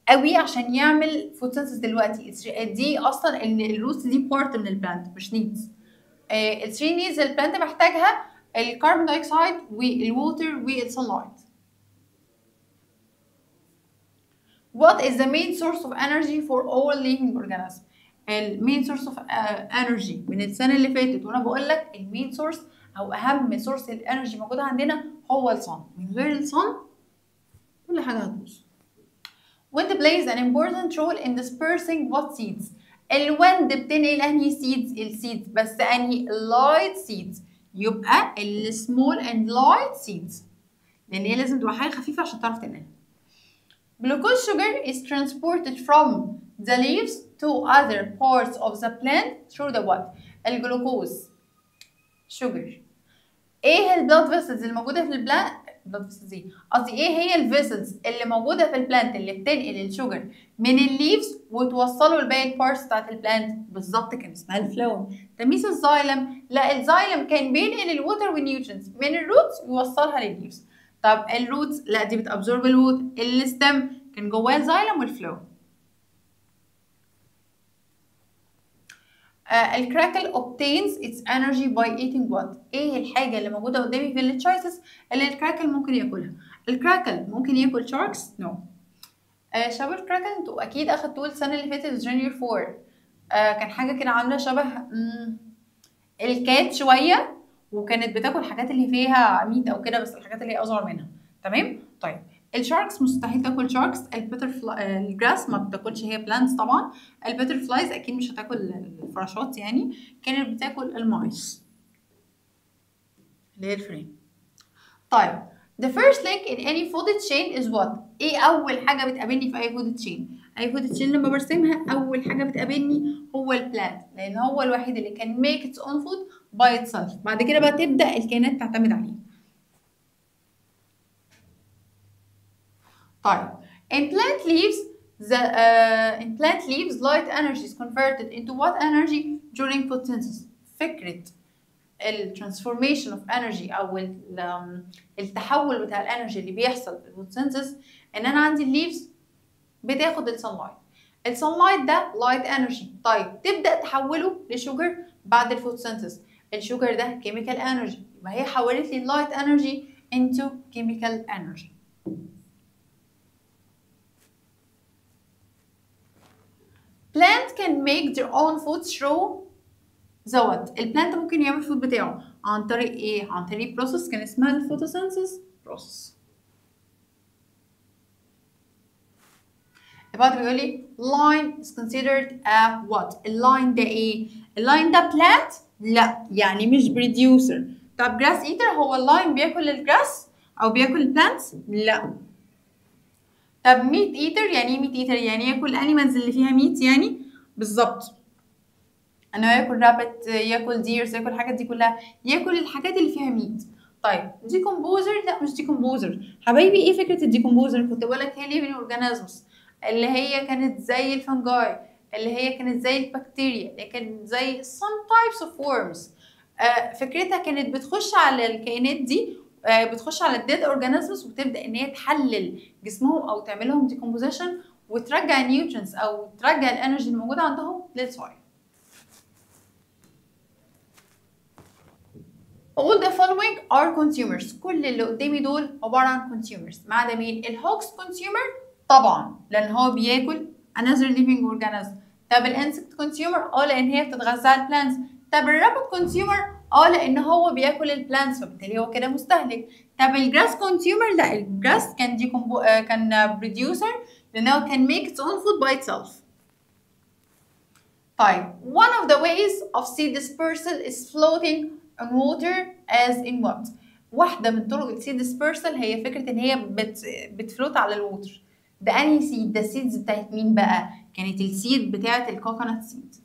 قوي عشان يعمل photosynthesis دلوقتي. دي اصلا ال roots دي part من ال plant مش needs. ال three needs ال plant محتاجها ال carbon dioxide وال water وال sunlight. What is the main source of energy for all living organisms؟ ال main source of energy من السنة اللي فاتت وانا بقول لك ال main source او اهم source ال energy موجودة عندنا هو ال sun. من غير ال sun كل حاجة هتبوظ. Wind plays an important role in dispersing what seeds؟ ال wind بتنقل انهي seeds؟ ال seeds، بس انهي؟ light seeds، يبقى ال small and light seeds، لان هي لازم تبقى حاجة خفيفة عشان تعرف تنقلها. Glucose sugar is transported from the leaves to other parts of the plant through the what؟ ال glucose sugar. ايه ال blood vessels اللي موجودة في ال plant؟ blood vessels ايه؟ قصدي ايه هي ال vessels اللي موجودة في ال plant اللي بتنقل ال sugar من ال leaves وتوصله لباقي ال parts بتاعت ال plant؟ بالظبط كان اسمها ال phloem. تميس ال xylem؟ لا، ال xylem كان بينقل ال water وال nutrients من ال roots ويوصلها للل leaves. طب ال roots؟ لا، دي بت absorb ال water. ال stem كان جواه ال xylem وال phloem. ال caracal obtains its energy by eating what؟ ايه الحاجة اللي موجودة قدامي في ال choices اللي ال caracal ممكن ياكلها؟ ال caracal ممكن ياكل sharks؟ no. شبه ال caracal انتوا اكيد اخدتوه السنة اللي فاتت junior 4. كان حاجة كده عاملة شبه ال cat شوية، وكانت بتاكل الحاجات اللي فيها meat او كده، بس الحاجات اللي هي اصغر منها. تمام؟ طيب ال sharks مستحيل تاكل sharks. ال butterfly، ال grass ما بتاكلش هي plants طبعا. ال butterflies اكيد مش هتاكل الفراشات، يعني كانت بتاكل ال mice اللي هي الفرين. طيب the first link in any food chain is what؟ ايه اول حاجة بتقابلني في اي food chain؟ اي food chain لما برسمها اول حاجة بتقابلني هو ال plant، لان هو الوحيد اللي can make its own food by itself. بعد كده بقى تبدا الكائنات تعتمد عليه. طيب in plant leaves the in plant leaves light energy is converted into what energy during photosynthesis؟ فكرة ال transformation of energy أو التحول بتاع ال energy اللي بيحصل في ال photosynthesis، إن أنا عندي ال leaves بتاخد ال sunlight، ال sunlight ده light energy، طيب تبدأ تحوله ل sugar بعد ال photosynthesis، ال sugar ده chemical energy، يبقى هي حولت لي light energy into chemical energy. Plant can make their own food through the what؟ ال plant ممكن يعمل food بتاعه عن طريق ايه؟ عن طريق process كان اسمها ال photosynthesis process. بعد بيقول لي lion is considered a what؟ ال lion ده ايه؟ ال lion ده plant؟ لا، يعني مش producer. طب grass eater؟ هو ال lion بياكل ال grass او بياكل ال plants؟ لا. طب meat eater؟ يعني ايه meat eater؟ يعني ياكل animals اللي فيها meat، يعني بالظبط انه ياكل rabbit، ياكل deers، ياكل الحاجات دي كلها، ياكل الحاجات اللي فيها meat. طيب decomposer؟ لا مش decomposer حبايبي. ايه فكرة ال decomposer؟ كنت بقول لك هي living organisms اللي هي كانت زي ال fungi، اللي هي كانت زي البكتيريا، اللي كانت زي some types of worms. فكرتها كانت بتخش على الكائنات دي، بتخش على ال dead organisms وتبدا ان هي تحلل جسمهم او تعمل لهم decomposition وترجع ال nutrients او ترجع ال energy الموجودة عندهم لل soil. All the following are consumers. كل اللي قدامي دول عبارة عن consumers ما عدا مين؟ ال hawks consumer طبعا لان هو بياكل another living organism. طب ال insect consumer؟ لان هي بتتغذى على ال plants. طب ال rabbit consumer؟ لان هو بياكل ال plants فبالتالي هو كده مستهلك. طب ال grass consumer؟ لا، ال grass كان كان producer لان هو can make its own food by itself. طيب one of the ways of seed dispersal is floating on water as in what؟ واحدة من طرق ال seed dispersal هي فكرة ان هي بت float على ال water. ده انهي seed؟ ده ال seeds بتاعت مين بقى؟ كانت ال seed بتاعت ال coconut seed.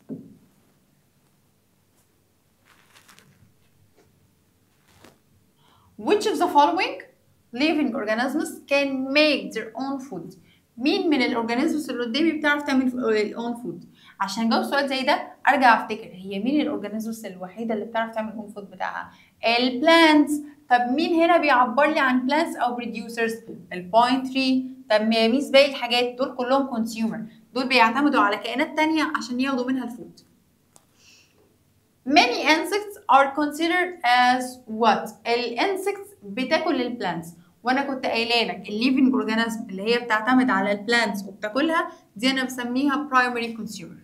Which of the following living organisms can make their own food؟ مين من ال organisms اللي قدامي بتعرف تعمل ال own food؟ عشان اجاوب سؤال زي ده ارجع افتكر هي مين ال organisms الوحيدة اللي بتعرف تعمل own food بتاعها؟ ال plants. طب مين هنا بيعبر لي عن plants او producers؟ ال pine tree. طب ميز باقي الحاجات دول كلهم consumer، دول بيعتمدوا على كائنات تانية عشان ياخدوا منها ال food. Many insects are considered as what؟ ال insects بتاكل ال plants، وانا كنت قايله لك ال living organism اللي هي بتعتمد على ال plants وبتاكلها دي انا بسميها primary consumer.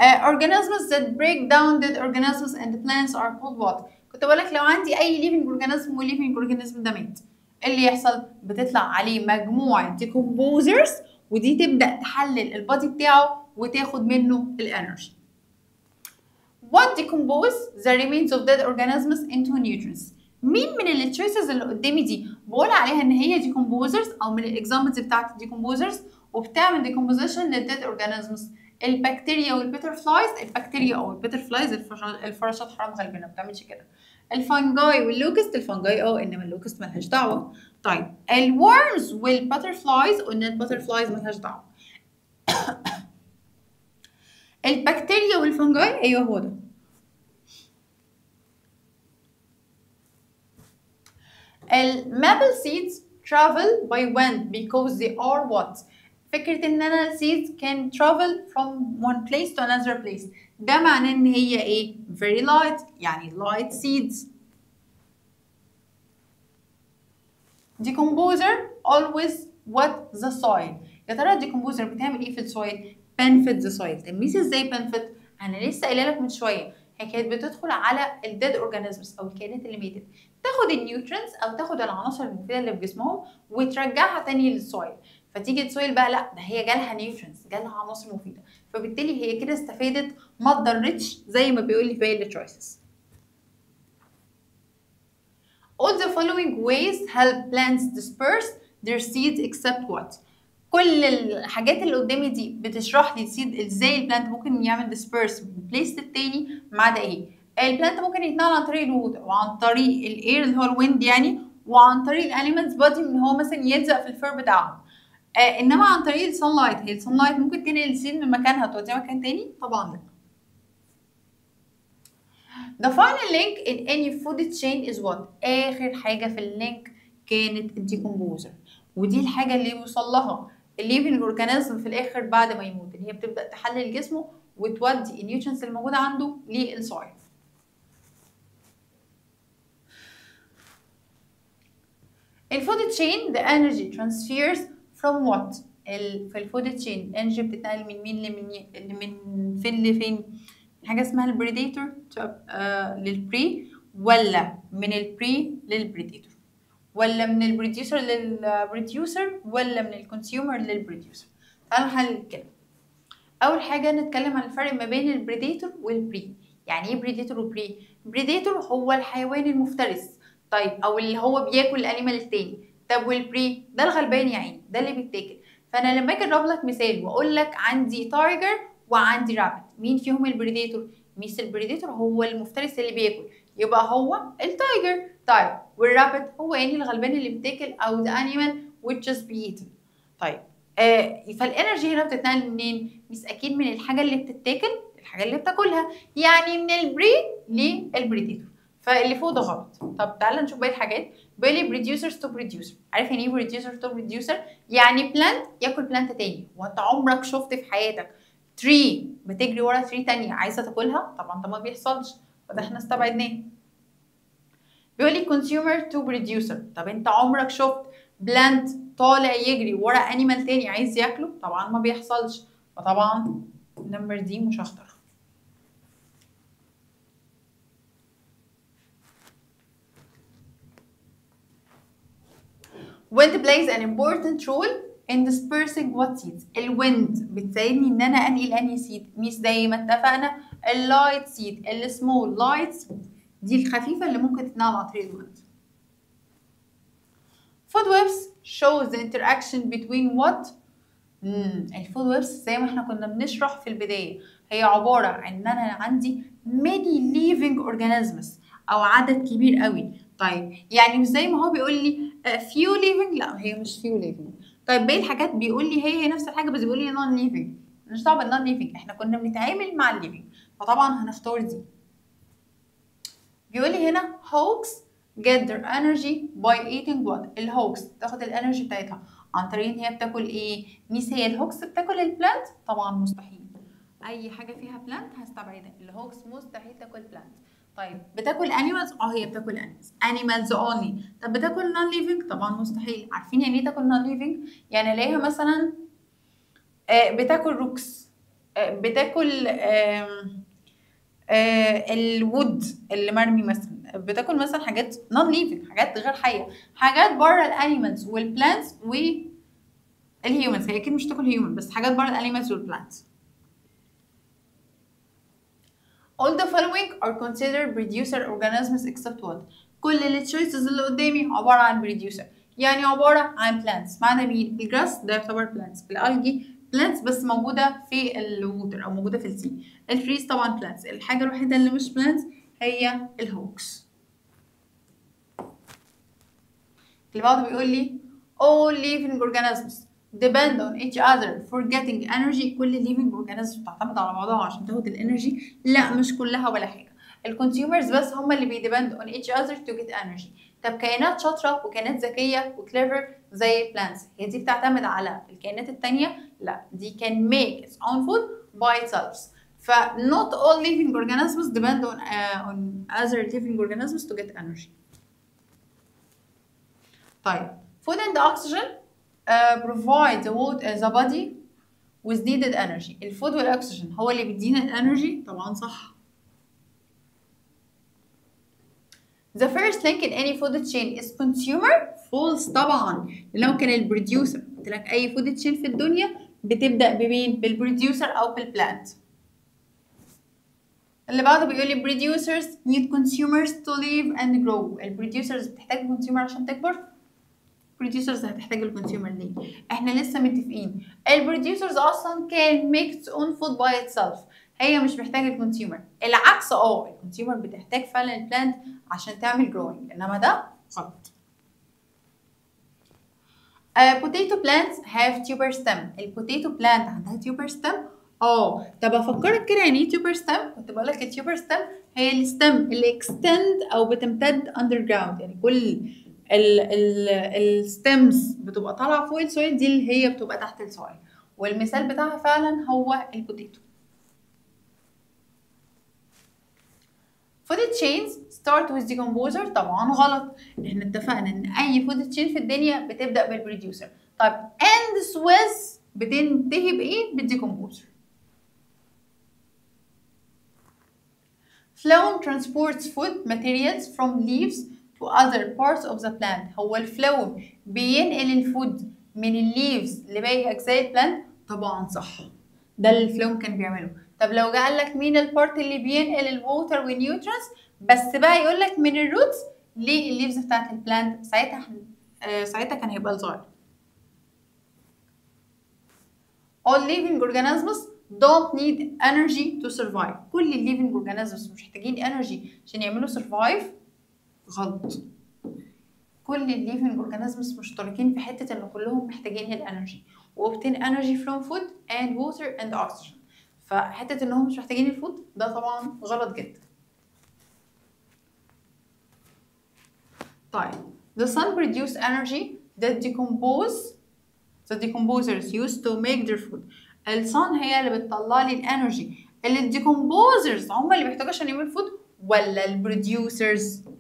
Organisms that break down dead organisms and plants are called what؟ كنت بقول لك لو عندي اي living organism وال living organism ده مات، اللي يحصل؟ بتطلع عليه مجموعة decomposers، ودي تبدا تحلل ال body بتاعه وتاخد منه ال energy. What decompose the remains of dead organisms into nutrients؟ مين من ال choices اللي قدامي دي بقول عليها ان هي decomposers او من ال examples بتاعت decomposers وبتعمل decomposition لل dead organisms؟ البكتيريا وال butterflies، البكتيريا او ال butterflies، الفراشات حرام غلبانه ما بتعملش كده. ال fungi وال locust، ال fungi انما ال locust مالهاش دعوه. طيب ال worms وال butterflies، قلنا ال butterflies مالهاش دعوه. البكتيريا وال fungi ايوه هو ده. ال maple seeds travel by wind because they are what؟ فكرة ان انا seeds can travel from one place to another place، ده معناه ان هي ايه؟ very light، يعني light seeds. Decomposer always what the soil. يا ترى decomposer بتعمل ايه في ال soil؟ benefit the soil. طب ميس ازاي benefit؟ انا لسه قايله لك من شوية، هي كانت بتدخل على ال dead organisms او الكائنات اللي ماتت، تاخد ال nutrients او تاخد العناصر المفيدة اللي في جسمهم وترجعها تاني لل soil. فتيجي ال soil بقى لا ده هي جالها nutrients، جالها عناصر مفيدة، فبالتالي هي كده استفادت ما اتضرتش زي ما بيقول لي في باقي ال choices. All the following ways help plants disperse their seeds except what؟ كل الحاجات اللي قدامي دي بتشرح لي seed ازاي ال plant ممكن يعمل disperse من place للتاني، ما عدا ايه؟ ال plant ممكن يتنقل عن طريق ال water وعن طريق ال air اللي هو ال wind يعني، وعن طريق ال animals body ان هو مثلا يلزق في ال fur بتاعهم. انما عن طريق ال sunlight، هي ال sunlight ممكن تنقل ال seed من مكانها توديها مكان تاني؟ طبعا لا. The final link in any food chain is what؟ آخر حاجة في ال link كانت ال decomposer، ودي الحاجة اللي بيوصل لها ال living organism في الآخر بعد ما يموت، اللي هي بتبدأ تحلل جسمه وتودي ال nutrients الموجودة عنده لل soil. ال food chain the energy transfers from what؟ في ال food chain ال energy بتتنقل من مين لمن، فين لفين؟ حاجة اسمها ال predator لل prey، ولا من ال prey لل predator، ولا من ال producer لل producer، ولا من ال consumer لل producer؟ تعالوا نحلل الكلام. اول حاجة نتكلم عن الفرق ما بين ال predator وال prey. يعني ايه predator و prey؟ predator هو الحيوان المفترس، طيب او اللي هو بياكل ال animal التاني. طب وال prey ده الغلبان يا عيني، ده اللي بيتاكل. فانا لما اجي اضرب لك مثال واقول لك عندي tiger وعندي rabbit، مين فيهم ال predator؟ ميس ال predator هو المفترس اللي بياكل، يبقى هو ال tiger. طيب وال rabbit هو يعني الغلبان اللي بيتاكل او the animal which is be eaten. طيب فال energy هنا بتتنقل منين؟ ميس اكيد من الحاجة اللي بتتاكل، الحاجة اللي بتاكلها، يعني من ال prey لل predator. فاللي فوق ده غلط. طب تعالى نشوف باقي الحاجات. بيقول لي producers to producer. عارف يعني ايه producer to producer؟ يعني plant ياكل plant تاني. وانت عمرك شفت في حياتك tree بتجري ورا tree تانية عايزه تاكلها؟ طبعا ده ما بيحصلش، فده احنا استبعدناه. بيقول لي consumer to producer. طب انت عمرك شفت plant طالع يجري ورا animal تاني عايز ياكله؟ طبعا ما بيحصلش، فطبعا ال number D مش هختارها. Wind plays an important role in dispersing what seeds؟ ال wind بتساعدني ان انا انقل انهي seed؟ مش زي ما اتفقنا ال light seed، ال small light seed دي الخفيفة اللي ممكن تتنقل عن طريق ال wind. Food webs shows the interaction between what؟ ال food webs زي ما احنا كنا بنشرح في البداية هي عبارة عن ان انا عندي many living organisms او عدد كبير قوي. طيب يعني مش زي ما هو بيقول لي few living، لا هي مش few living. طيب باقي الحاجات بيقول لي هي نفس الحاجة بس بيقول لي non living. مش دعوه بال non living، احنا كنا بنتعامل مع ال living، فطبعا هنختار دي. بيقول لي هنا hawks get their energy by eating what؟ ال hawks تاخد ال energy بتاعتها عن طريق ان هي بتاكل ايه؟ ميس هي ال hawks بتاكل ال plant؟ طبعا مستحيل، اي حاجة فيها plant هستبعدها، ال hawks مستحيل تاكل plant. طيب بتاكل animals؟ هي بتاكل animals، animals only. طب بتاكل non living؟ طبعا مستحيل. عارفين يعني ايه تاكل non living؟ يعني الاقيها مثلا بتاكل rocks، بتاكل ال wood اللي مرمي مثلا، بتاكل مثلا حاجات non living، حاجات غير حيه، حاجات بره ال animals وال plants وال humans. هي اكيد مش تاكل human، بس حاجات بره ال animals وال plants. All the following are considered producer organisms except what؟ كل ال choices اللي قدامي عبارة عن producer، يعني عبارة عن plants. معنى مين؟ ال grass ده يعتبر plants، ال algae plants بس موجودة في ال water أو موجودة في ال sea، ال trees طبعا plants. الحاجة الوحيدة اللي مش plants هي ال hawks. اللي بعده بيقول لي all living organisms depend on each other for getting energy. كل living organisms بتعتمد على بعضها عشان تاخد ال energy؟ لا مش كلها ولا حاجة. ال consumers بس هم اللي بي depend on each other to get energy. طب كائنات شاطرة وكائنات ذكية و clever زي plants، هي دي بتعتمد على الكائنات التانية؟ لا، دي can make its own food by itself. ف not all living organisms depend on other living organisms to get energy. طيب food and oxygen provide the body with needed energy. ال food والاكسجين هو اللي بيدينا ال energy؟ طبعا صح. The first link in any food chain is consumer. False طبعا، لو كان ال producer. قلت لك اي food chain في الدنيا بتبدا بمين؟ بال producer او بال plant. اللي بعده بيقول لي producers need consumers to live and grow. ال producers بتحتاج consumer عشان تكبر؟ producers هتحتاج ال consumer ليه؟ احنا لسه متفقين ال producers اصلا can make its own food by itself، هي مش محتاجه ال consumer. العكس ال consumer بتحتاج فعلا ال plant عشان تعمل growing، انما ده غلط. Potato plants have tuber stem. ال potato plant عندها tuber stem؟ طب افكرك كده يعني ايه tuber stem؟ كنت بقول لك ال tuber stem هي ال stem اللي extend او بتمتد underground، يعني كل ال stems بتبقى طالعه فوق ال soil، دي اللي هي بتبقى تحت ال soil، والمثال بتاعها فعلا هو ال potato. Food chains start with decomposer. طبعا غلط، احنا اتفقنا ان اي food chain في الدنيا بتبدا بال producer. طيب ends with بتنتهي بايه؟ بال decomposer. Phloem transports food materials from leaves to other parts of the plant. هو ال phloem بينقل ال food من ال leaves لباقي اجزاء ال plant؟ طبعا صح، ده اللي ال phloem كان بيعمله. طب لو جه قال لك مين ال part اللي بينقل ال water وال nutrients بس بقى يقول لك من ال roots للل leaves بتاعت ال plant، ساعتها كان هيبقى ال xylem. All living organisms don't need energy to survive. كل ال living organisms مش محتاجين energy عشان يعملوا survive؟ غلط. كل ال living organisms مشتركين في حتة ان كلهم محتاجين ال energy، و obtain energy from food and water and oxygen. فحتة انهم مش محتاجين ال food ده طبعا غلط جدا. طيب the sun produce energy that decompose the decomposers use to make their food. ال sun هي اللي بتطلع لي ال energy اللي ال decomposers هم اللي بيحتاجوا عشان يعملوا food، ولا ال producers؟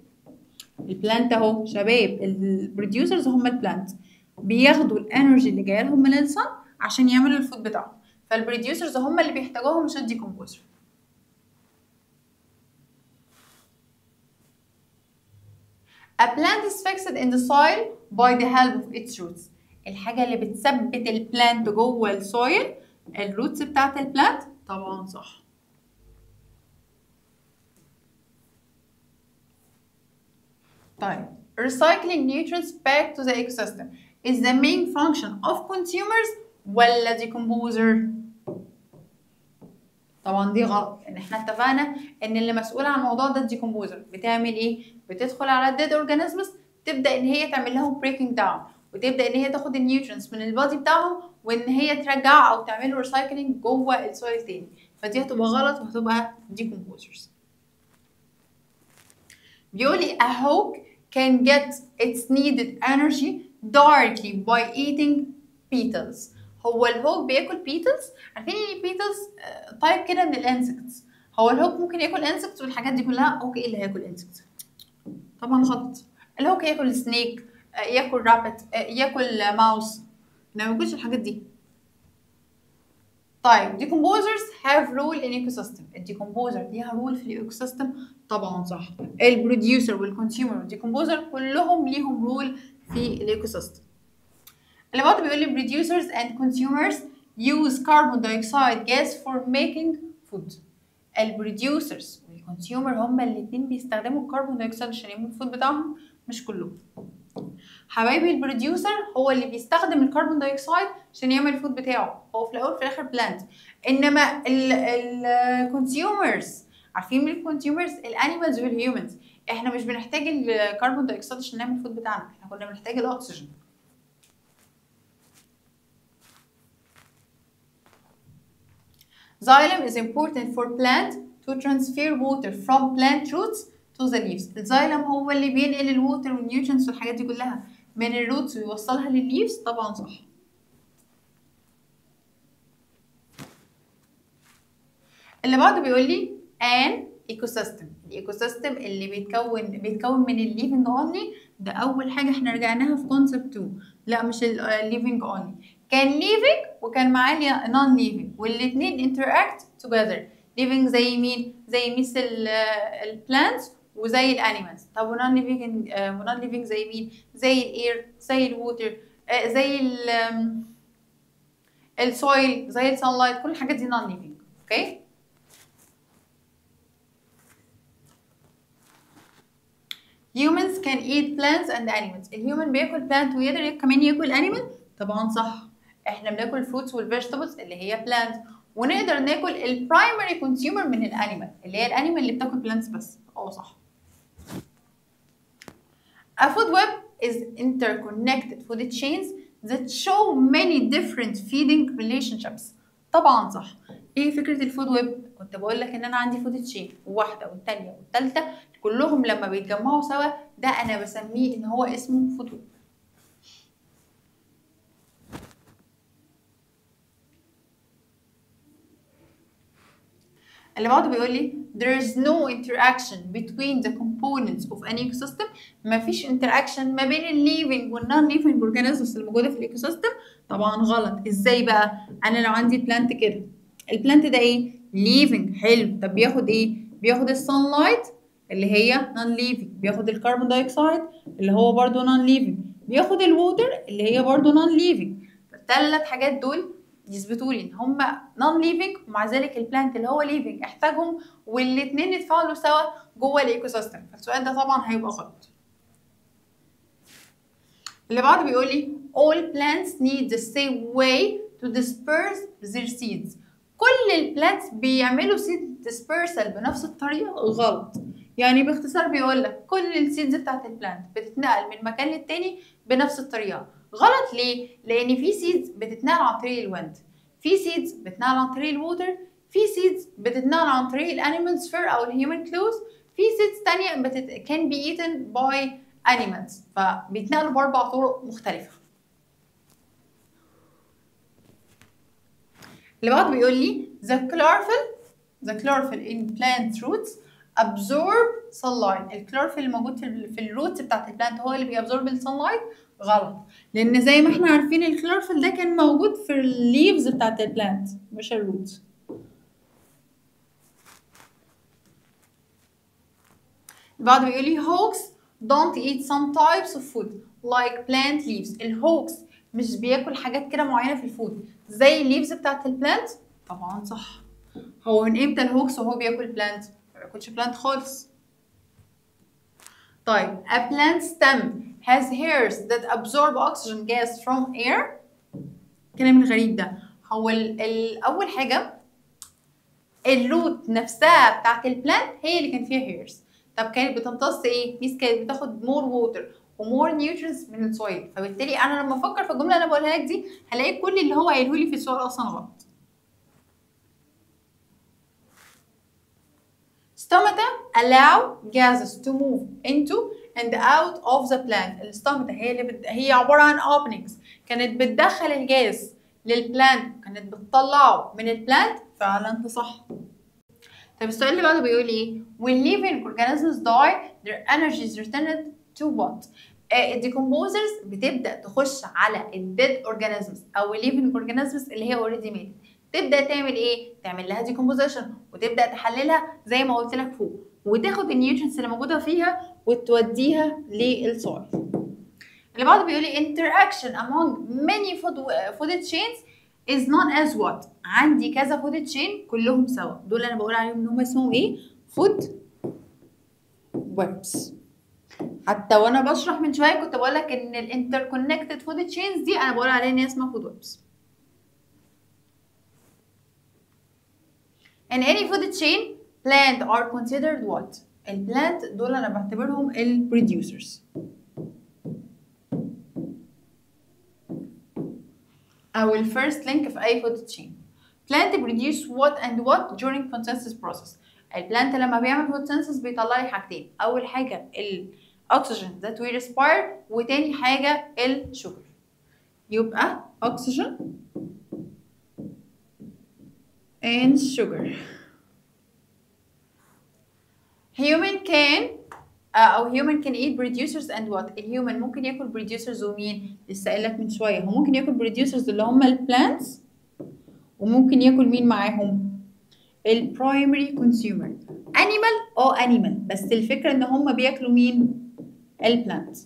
ال plant اهو شباب، ال producers هم ال plant، بياخدوا ال energy اللي جاية لهم من ال sun عشان يعملوا ال food بتاعهم، فال producers هم اللي بيحتاجوهم مش ال decomposer. A plant is fixed in the soil by the help of its roots. الحاجة اللي بتثبت ال plant جوه ال soil ال roots بتاعت ال plant؟ طبعا صح. طيب recycling nutrients back to the ecosystem is the main function of consumers ولا decomposer؟ طبعا دي غلط، لان احنا اتفقنا ان اللي مسؤول عن الموضوع ده ال decomposer. بتعمل ايه؟ بتدخل على ال dead organisms، تبدا ان هي تعمل لهم breaking down، وتبدا ان هي تاخد ال nutrients من ال body بتاعهم وان هي ترجع او تعمل له recycling جوه ال soil تاني، فدي هتبقى غلط وهتبقى decomposers. بيقول لي a hawk can get its needed energy directly by eating beetles. هو ال hawk بياكل beetles؟ عارفين ان beetles type كده من ال insects، هو ال hawk ممكن ياكل insects والحاجات دي كلها؟ okay، ايه اللي هياكل insects؟ طبعا غلط. ال hawk ياكل snake، ياكل rabbit، ياكل ماوس، ما بياكلش الحاجات دي. طيب decomposers have role in ecosystem. ال decomposer ليها role في ال ecosystem؟ طبعا صح. ال producer وال consumer وال decomposer كلهم ليهم role في ال ecosystem. اللي بعده بيقول لي producers and consumers use carbon dioxide gas for making food. ال producers وال consumer هما الاتنين بيستخدموا ال carbon dioxide عشان يعملوا ال food بتاعهم، مش كلهم. حبايبي ال producer هو اللي بيستخدم ال carbon dioxide عشان يعمل ال food بتاعه، هو في الاول وفي الاخر plant. انما ال consumers، عارفين مين ال consumers؟ ال animals وال humans. احنا مش بنحتاج ال carbon dioxide عشان نعمل ال food بتاعنا، احنا كنا بنحتاج الاكسجين. Xylem is important for plant to transfer water from plant roots to the leaves. ال xylem هو اللي بينقل ال water وال nutrients والحاجات دي كلها من ال roots ويوصلها للل leaves، طبعا صح. اللي بعده بيقول لي an ecosystem. ال ecosystem اللي بيتكون من ال living only، ده اول حاجة احنا رجعناها في concept 2. لا مش ال living only، كان living وكان معاه non living والاثنين interact together. living زي مين؟ زي مثل ال plants وزي ال animals. طب و non living، و non living زي مين؟ زي ال air، زي ال water، زي ال soil، زي ال sunlight، كل الحاجات دي non living. okay. Humans can eat plants and animals. ال human بياكل plant ويقدر كمان ياكل animal؟ طبعا صح. احنا بناكل fruits وال vegetables اللي هي plant، ونقدر ناكل ال primary consumer من ال animal اللي هي ال animal اللي بتاكل plants بس. اه صح. A food web is interconnected food chains that show many different feeding relationships. طبعا صح. ايه فكرة ال food web؟ كنت بقول لك ان انا عندي food chain، واحدة والتانية والتالتة، كلهم لما بيتجمعوا سوا ده انا بسميه ان هو اسمه food web. اللي بعده بيقول لي there is no interaction between the components of an ecosystem. مفيش interaction ما بين ال living وال non living organisms اللي موجودة في ال ecosystem. طبعا غلط. ازاي بقى؟ انا لو عندي plant كده، ال plant ده ايه؟ living. حلو. طب بياخد ايه؟ بياخد ال sunlight اللي هي non living، بياخد ال carbon dioxide اللي هو برضو non living، بياخد ال water اللي هي برضو non living. الثلاث حاجات دول يثبتوا لي ان هم non living، ومع ذلك ال plant اللي هو living احتاجهم، والاثنين يتفاعلوا سوا جوه ال ecosystem. فالسؤال ده طبعا هيبقى غلط. اللي بعده بيقول لي all plants need the same way to disperse their seeds. كل ال plants بيعملوا seed dispersal بنفس الطريقة؟ غلط. يعني باختصار بيقول لك كل ال seeds بتاعت ال plant بتتنقل من مكان للتاني بنفس الطريقة. غلط ليه؟ لان في seeds بتتنقل عن طريق ال wind، في seeds بتتنقل عن طريق ال water، في seeds بتتنقل عن طريق ال animals fur او ال human clothes، في seeds تانية can be eaten by animals، فبيتنقلوا باربع طرق مختلفة. اللي بعده بيقول لي the chlorophyll in plant roots absorb sunlight. الكلوروفيل الموجود في ال roots بتاعت ال plant هو اللي بي absorb ال sunlight؟ غلط، لان زي ما احنا عارفين الكلوروفيل ده كان موجود في ال leaves بتاعت ال plant مش ال roots. بعد بيقول لي hawks don't eat some types of food like plant leaves. ال hawks مش بياكل حاجات كده معينة في ال food زي ال leaves بتاعت ال plant؟ طبعا صح. هو من امتى ال hawks وهو بياكل plant؟ ما بياكلش plant خالص. طيب a plant stem has hairs that absorb oxygen gas from air. الكلام الغريب ده هو اول حاجة ال root نفسها بتاعت ال plant هي اللي كان فيها hairs. طب كانت بتمتص ايه؟ ميس كانت بتاخد more water و more nutrients من ال soil، فبالتالي انا لما افكر في الجملة اللي انا بقولها لك دي هلاقي كل اللي هو قايله لي في السؤال اصلا غلط. Stomata allow gases to move into and out of the plant. ال stomata هي اللي هي عبارة عن openings، كانت بتدخل ال gas لل plant، كانت بتطلعه من ال plant. فعلا ده صح. طب السؤال اللي بعده بيقول ايه؟ When living organisms die their energy is returned to what؟ ال decomposers بتبدأ تخش على ال dead organisms أو living organisms اللي هي already ماتت، تبدا تعمل ايه؟ تعمل لها decomposition وتبدا تحللها زي ما قلت لك فوق، وتاخد ال nutrients اللي موجودة فيها وتوديها لل soil. اللي بعده بيقول لي interaction among many food chains is known as what؟ عندي كذا food chain كلهم سوا، دول انا بقول عليهم ان هم اسمهم ايه؟ food webs. حتى وانا بشرح من شوية كنت بقول لك ان ال interconnected food chains دي انا بقول عليها ان هي اسمها food webs. In any food chain plant are considered what؟ ال plant دول انا بعتبرهم ال producers او ال first link في اي food chain. Plant produce what and what during photosynthesis process. ال plant لما بيعمل photosynthesis بيطلع لي حاجتين، اول حاجة الاكسجين that we respire، وتاني حاجة ال sugar. يبقى oxygen and sugar. Human can او human can eat producers and what؟ ال human ممكن ياكل producers ومين؟ لسه قايل لك من شوية هو ممكن ياكل producers اللي هم ال plants، وممكن ياكل مين معاهم؟ ال primary consumer. animal animal، بس الفكرة ان هم بياكلوا مين؟ ال plant.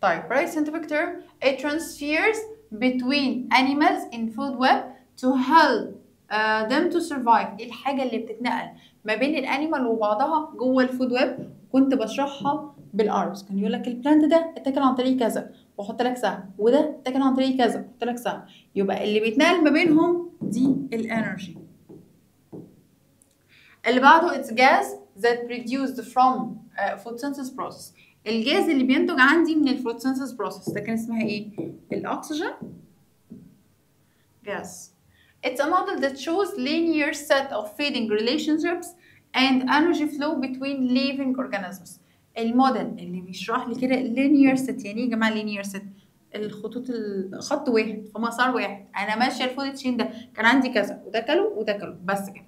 طيب right scientific term it transfers between animals in food web to help them to survive. ايه الحاجة اللي بتتنقل ما بين ال animal وبعضها جوه ال food web؟ كنت بشرحها بال arrows، كان يقول لك ال plant ده اتاكل عن طريق كذا واحط لك سهم، وده اتاكل عن طريق كذا واحط لك سهم، يبقى اللي بيتنقل ما بينهم دي ال energy. اللي بعده it's gas that produced from photosynthesis process. الجاز اللي بينتج عندي من ال photosynthesis process ده كان اسمها ايه؟ ال oxygen gas. It's a model that shows linear set of feeding relationships and energy flow between living organisms. الموديل اللي بيشرح لي كده linear set، يعني ايه يا جماعة linear set؟ الخطوط، خط واحد في مسار واحد، انا ماشية ال food chain ده كان عندي كذا وده كله وده كله بس كده.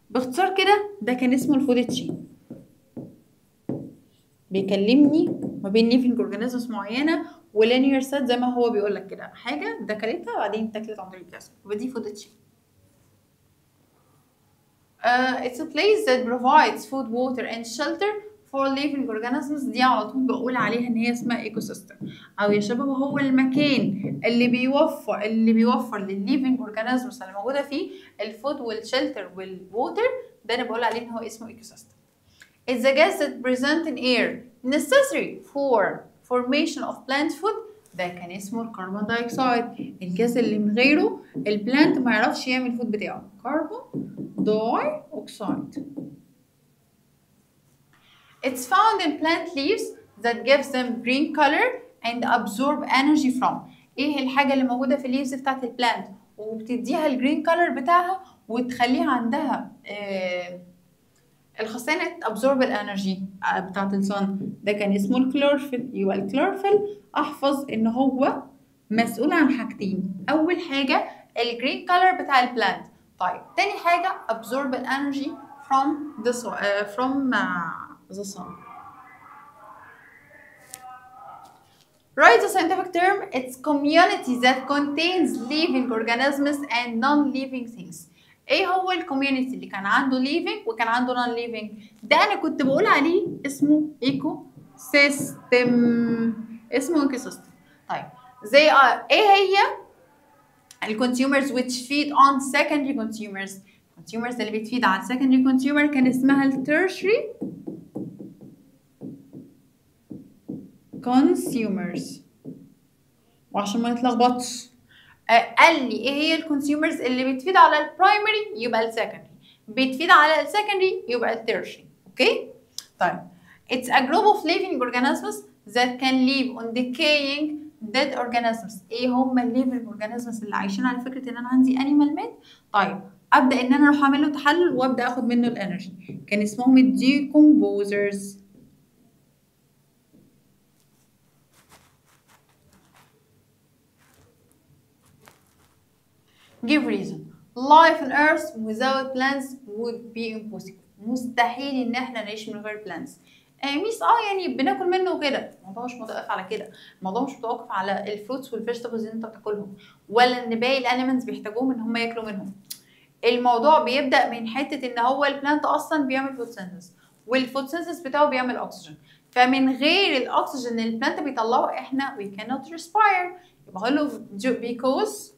باختصار كده ده كان اسمه ال food chain. بيكلمني ما بين living organisms معينة و linear set زي ما هو بيقول لك كده، حاجة ده كلتها وبعدين اتاكلت عن طريق الجسم، ودي food chain. It's a place that provides food, water and shelter for living organisms. دي على طول بقول عليها ان هي اسمها ecosystem، او يا شباب هو المكان اللي بيوفر للل living organisms اللي موجودة فيه ال food وال shelter وال water، ده انا بقول عليه ان هو اسمه ecosystem. It's a gas that present in air necessary for formation of plant food. ده كان اسمه ال carbon dioxide، الجاز اللي من غيره ال plant ما يعرفش يعمل food بتاعه، carbon dioxide. It's found in plant leaves that gives them green color and absorb energy from. ايه الحاجة اللي موجودة في ال leaves بتاعت ال plant وبتديها ال green color بتاعها وتخليها عندها الخاصية انها ت absorb ال energy بتاعت ال sun؟ ده كان اسمه الكلورفيل. يبقى الكلورفيل احفظ ان هو مسؤول عن حاجتين، اول حاجة ال green color بتاع ال plant، طيب تاني حاجة absorb ال energy from the from the sun. Write the scientific term. It's community that contains living organisms and non-living things. ايه هو ال community اللي كان عنده living وكان عنده non living؟ ده انا كنت بقول عليه اسمه ecosystem، اسمه ecosystem. طيب زي ايه هي ال consumers which feed on secondary consumers؟ consumers اللي بت feed على secondary consumer كان اسمها ال tertiary consumers. وعشان ما نتلخبطش قال لي ايه هي ال consumers اللي بت feed على ال primary؟ يبقى ال secondary، بت feed على ال secondary يبقى ال tertiary. okay طيب it's a group of living organisms that can live on decaying dead organisms. ايه هم ال living organisms اللي عايشين على فكرة ان انا عندي animal مات؟ طيب ابدا ان انا اروح اعمل له تحلل وابدا اخد منه ال energy، كان اسمهم ال decomposers. Give reason. Life on earth without plants would be impossible. مستحيل ان احنا نعيش من غير plants. miss يعني بناكل منه وكده. الموضوع مش متوقف على كده، الموضوع مش متوقف على ال fruits وال vegetables اللي انت بتاكلهم، ولا ان باقي ال animals بيحتاجوهم ان هم ياكلوا منهم. الموضوع بيبدا من حتة ان هو ال plant اصلا بيعمل photosynthesis، وال photosynthesis بتاعه بيعمل اكسجين، فمن غير الاكسجين اللي ال plant بيطلعه احنا we cannot respire. يبقى هقول له because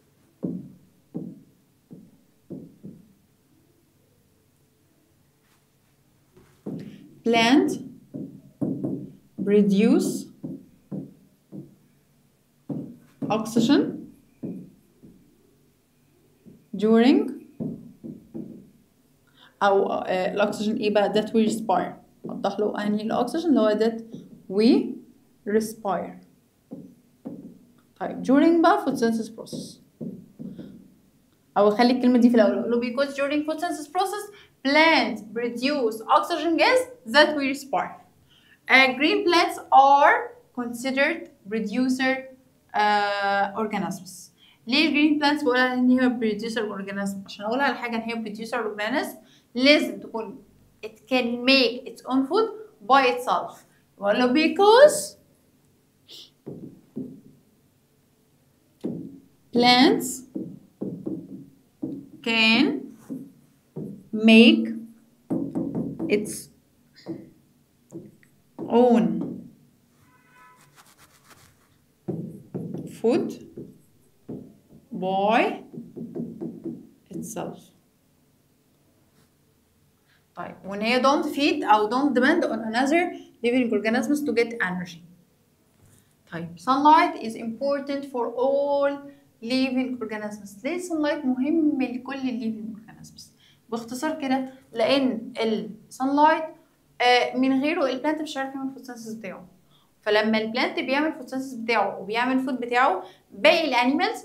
plant produce oxygen during او الاكسجين ايه بقى that we respire. اوضح له انهي الاكسجين اللي هو that we respire. طيب during بقى photosynthesis process، او خلي الكلمة دي في الاول، اقول له because during photosynthesis process plant produce oxygen gas that we respire. Green plants are considered producer organisms. ليه ال green plants بقول عليها ان هي producer organism؟ عشان اقول على حاجة ان هي producer organism لازم تكون it can make its own food by itself. بقول له because plants can make its own food by itself. طيب وان هي don't feed او don't depend on another living organisms to get energy. طيب sunlight is important for all living organisms. ليه sunlight مهم لكل living organisms؟ باختصار كده لان ال sunlight من غيره ال plant مش عارف يعمل photosynthesis بتاعه، فلما ال plant بيعمل photosynthesis بتاعه وبيعمل food بتاعه باقي ال animals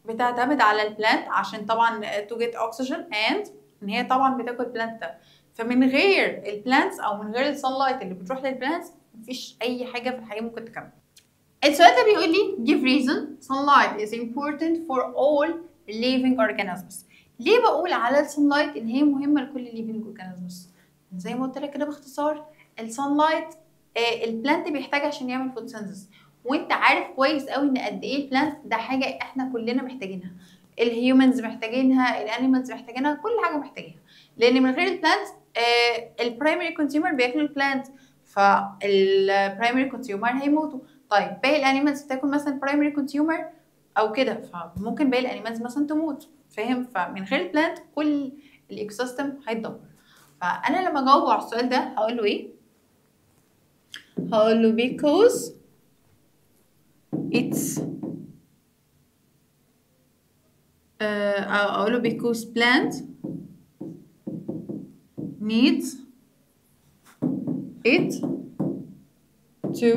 بتعتمد على ال plant عشان طبعا to get oxygen and ان هي طبعا بتاكل plant ده. فمن غير ال plants او من غير ال sunlight اللي بتروح لل plants مفيش اي حاجة في الحياة ممكن تكمل. السؤال ده بيقول لي give reason sunlight is important for all living organisms. ليه بقول على ال sunlight ان هي مهمة لكل living organisms؟ زي ما قلت لك كده باختصار ال sunlight ال plant بيحتاجها عشان يعمل photosynthesis، وانت عارف كويس قوي ان قد ايه ال plant ده حاجة احنا كلنا محتاجينها، ال humans محتاجينها، ال animals محتاجينها، كل حاجة محتاجينها، لان من غير ال plant ال primary consumer بياكلوا ال plant، فال primary consumer هيموتوا. طيب باقي ال animals بتاكل مثلا primary consumer او كده، فممكن باقي ال animals مثلا تموت، فاهم؟ فمن غير ال plant كل ال ecosystem هيتدمر. فانا لما اجاوبه على السؤال ده هقول له ايه؟ هقول له because it's اقول له because plant needs it to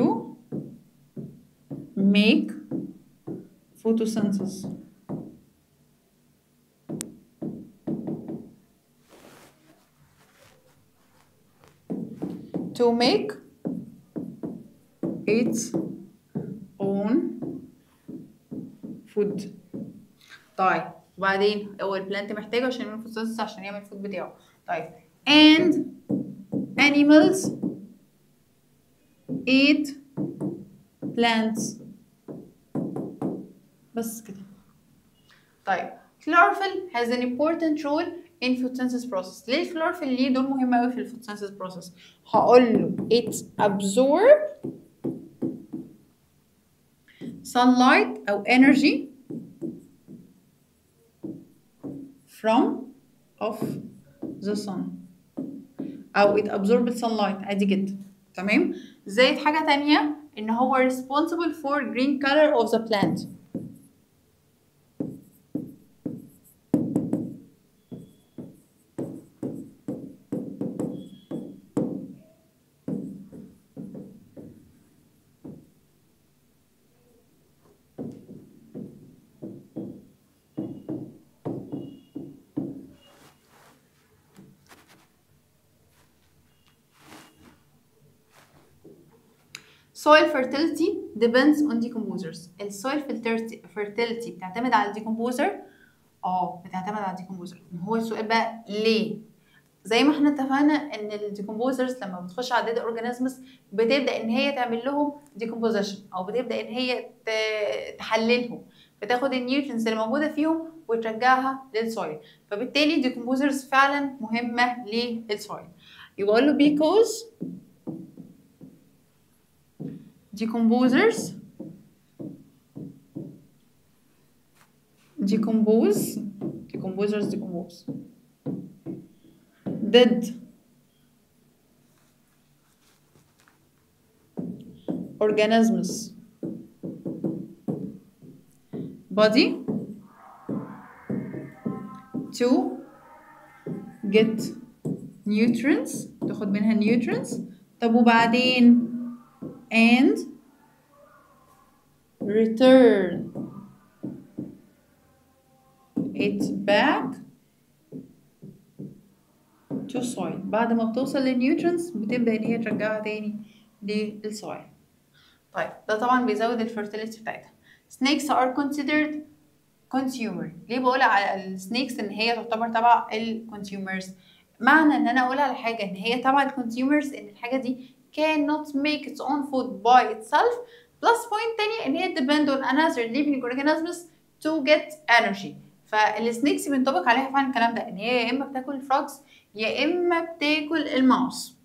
make photosynthesis. To make its own food. طيب وبعدين هو ال plant محتاجه عشان يعمل photosynthesis عشان يعمل ال food بتاعه. طيب and animals eat plants. بس كده. طيب chlorophyll has an important role in photosynthesis process. ليه الكلوروفيل ليه دور مهم قوي في ال photosynthesis process؟ هقول له it absorb sunlight أو energy from of the sun، أو it absorbs sunlight عادي جدا، تمام؟ زائد حاجة تانية إن هو responsible for green color of the plant. Soil fertility depends on decomposers. ال soil fertility بتعتمد على ال decomposer؟ بتعتمد على ال decomposer. ما هو السؤال بقى ليه؟ زي ما احنا اتفقنا ان ال decomposers لما بتخش على dead organisms بتبدا ان هي تعمل لهم decomposition، او بتبدا ان هي تحللهم، بتاخد ال nutrients اللي موجودة فيهم وترجعها لل soil. فبالتالي ال decomposers فعلا مهمة لل soil. يبقى اقول له because decomposers decompose decomposers decompose dead organisms body to get nutrients، تاخد منها nutrients. طب وبعدين and return it back to soil. بعد ما بتوصل لل nutrients بتبدأ ان هي ترجعها تاني لل soil. طيب ده طبعا بيزود ال fertility بتاعتها. Snakes are considered consumer. ليه بقول على ال snakes ان هي تعتبر تبع ال consumers؟ معنى ان انا اقول على حاجة ان هي تبع ال consumers ان الحاجة دي cannot make its own food by itself. Plus point تاني ان هي depend on another living organisms to get energy. فال snakes بينطبق عليها فعلا الكلام ده، ان هي يا اما بتاكل ال frogs يا اما بتاكل الماوس،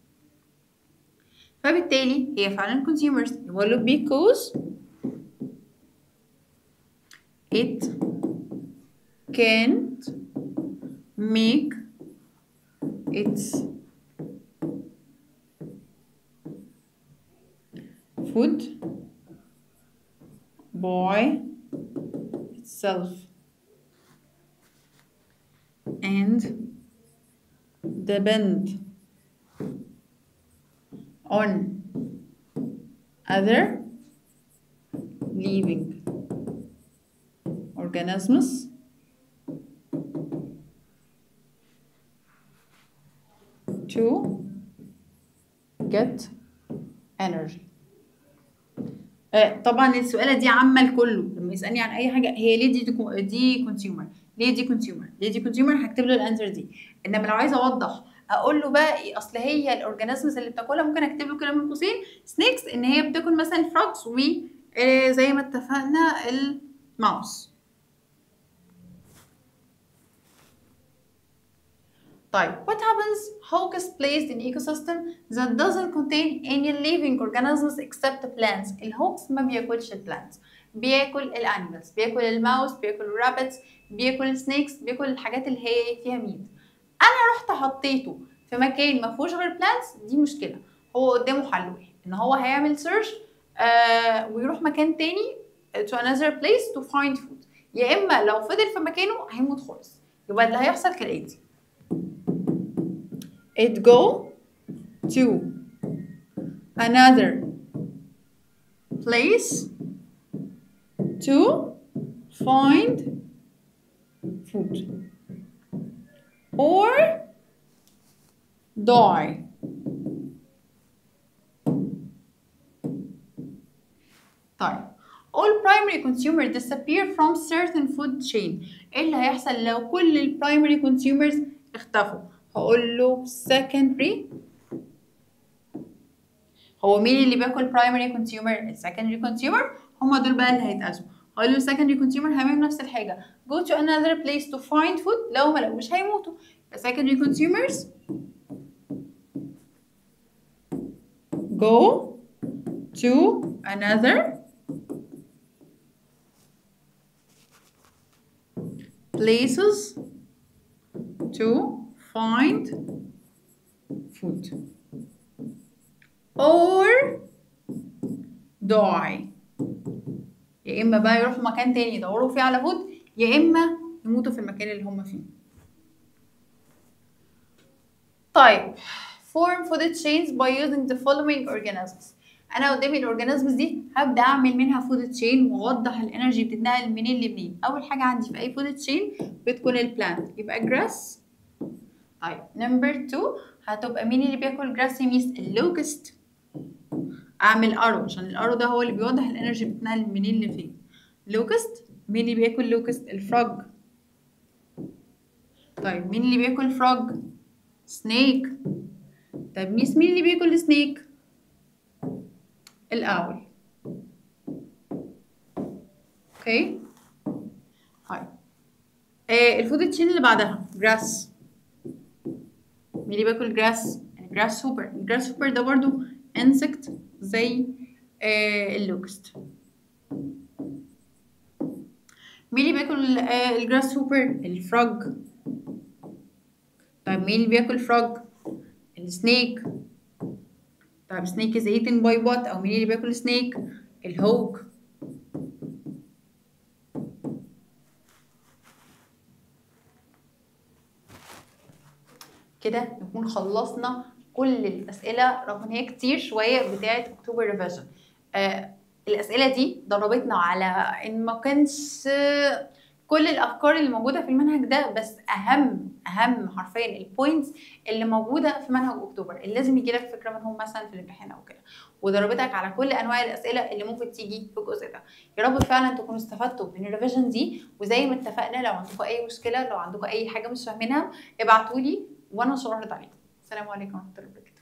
فبالتالي هي فعلا consumers. يقول له because it can't make its food by itself and depend on other living organisms to get energy. طبعا السؤالة دي عامة لكله، لما يسألني عن أي حاجة هي ليه دي consumer، ليه دي consumer، ليه دي consumer، هكتب له ال answer دي. انما لو عايزه اوضح اقول له بقى اصل هي ال organisms اللي بتاكلها، ممكن اكتب له كده من قوسين snakes ان هي بتاكل مثلا frogs و زي ما اتفقنا الماوس. طيب what happens hawks placed in ecosystem that doesn't contain any living organisms except plants. ال hawks ما بياكلش ال plants، بياكل ال animals، بياكل الماوس، بياكل ال rabbits، بياكل ال snakes، بياكل الحاجات اللي هي فيها meat. انا رحت حطيته في مكان ما فيهوش غير plants، دي مشكلة. هو قدامه حل واحد ان هو هيعمل search ويروح مكان تاني to another place to find food، يا اما لو فضل في مكانه هيموت خالص. يبقى اللي هيحصل كالاتي: it go to another place to find food or die. طيب all primary consumer disappear from certain food chain. ايه اللي هيحصل لو كل ال primary consumers اختفوا؟ هقول له secondary. هو مين اللي بياكل primary consumer؟ ال secondary consumer، هما دول بقى اللي هيتأذوا. هقول له secondary consumer هيعملوا نفس الحاجة، go to another place to find food، لو ما لقوش هيموتوا. Secondary consumers go to another places to find food or die. يا اما بقى يروحوا مكان تاني يدوروا فيه على food، يا اما يموتوا في المكان اللي هم فيه. طيب form food chains by using the following organisms. انا قدامي ال organisms دي هبدا اعمل منها food chain واوضح ال energy بتتنقل منين لمنين. اول حاجة عندي في اي food chain بتكون ال plant، يبقى grass. طيب number 2 هتبقى مين اللي بياكل grass يا ميس؟ ال locust. اعمل arrow عشان ال arrow ده هو اللي بيوضح ال energy بتتنقل منين لفين. locust، مين اللي بياكل locust؟ ال frog. طيب مين اللي بياكل frog؟ snake. طب miss مين اللي بياكل ال snake؟ ال owl. okay طيب ال food chain اللي بعدها grass. مين اللي بياكل grass؟ ال grasshopper. ال grasshopper ده برضو insect زي ال locust. مين اللي بياكل ال grasshopper؟ ال frog. طيب مين اللي بياكل frog؟ ال snake. طيب snake is eaten by what؟ او مين اللي بياكل snake؟ ال hawk. كده نكون خلصنا كل الاسئلة، رغم ان هي كتير شوية، بتاعه اكتوبر revision. الاسئلة دي دربتنا على ان ما كانش كل الافكار اللي موجودة في المنهج ده، بس اهم حرفيا ال points اللي موجودة في منهج اكتوبر اللي لازم يجي لك فكرة منهم مثلا في الامتحان او كده، وضربتك على كل انواع الاسئلة اللي ممكن تيجي في الجزء ده. يا رب فعلا تكونوا استفدتوا من ال revision دي، وزي ما اتفقنا لو عندكم اي مشكلة، لو عندكم اي حاجة مش فاهمينها، ابعتوا لي وانا ان شاء الله هرد عليكم. السلام عليكم ورحمة الله وبركاته.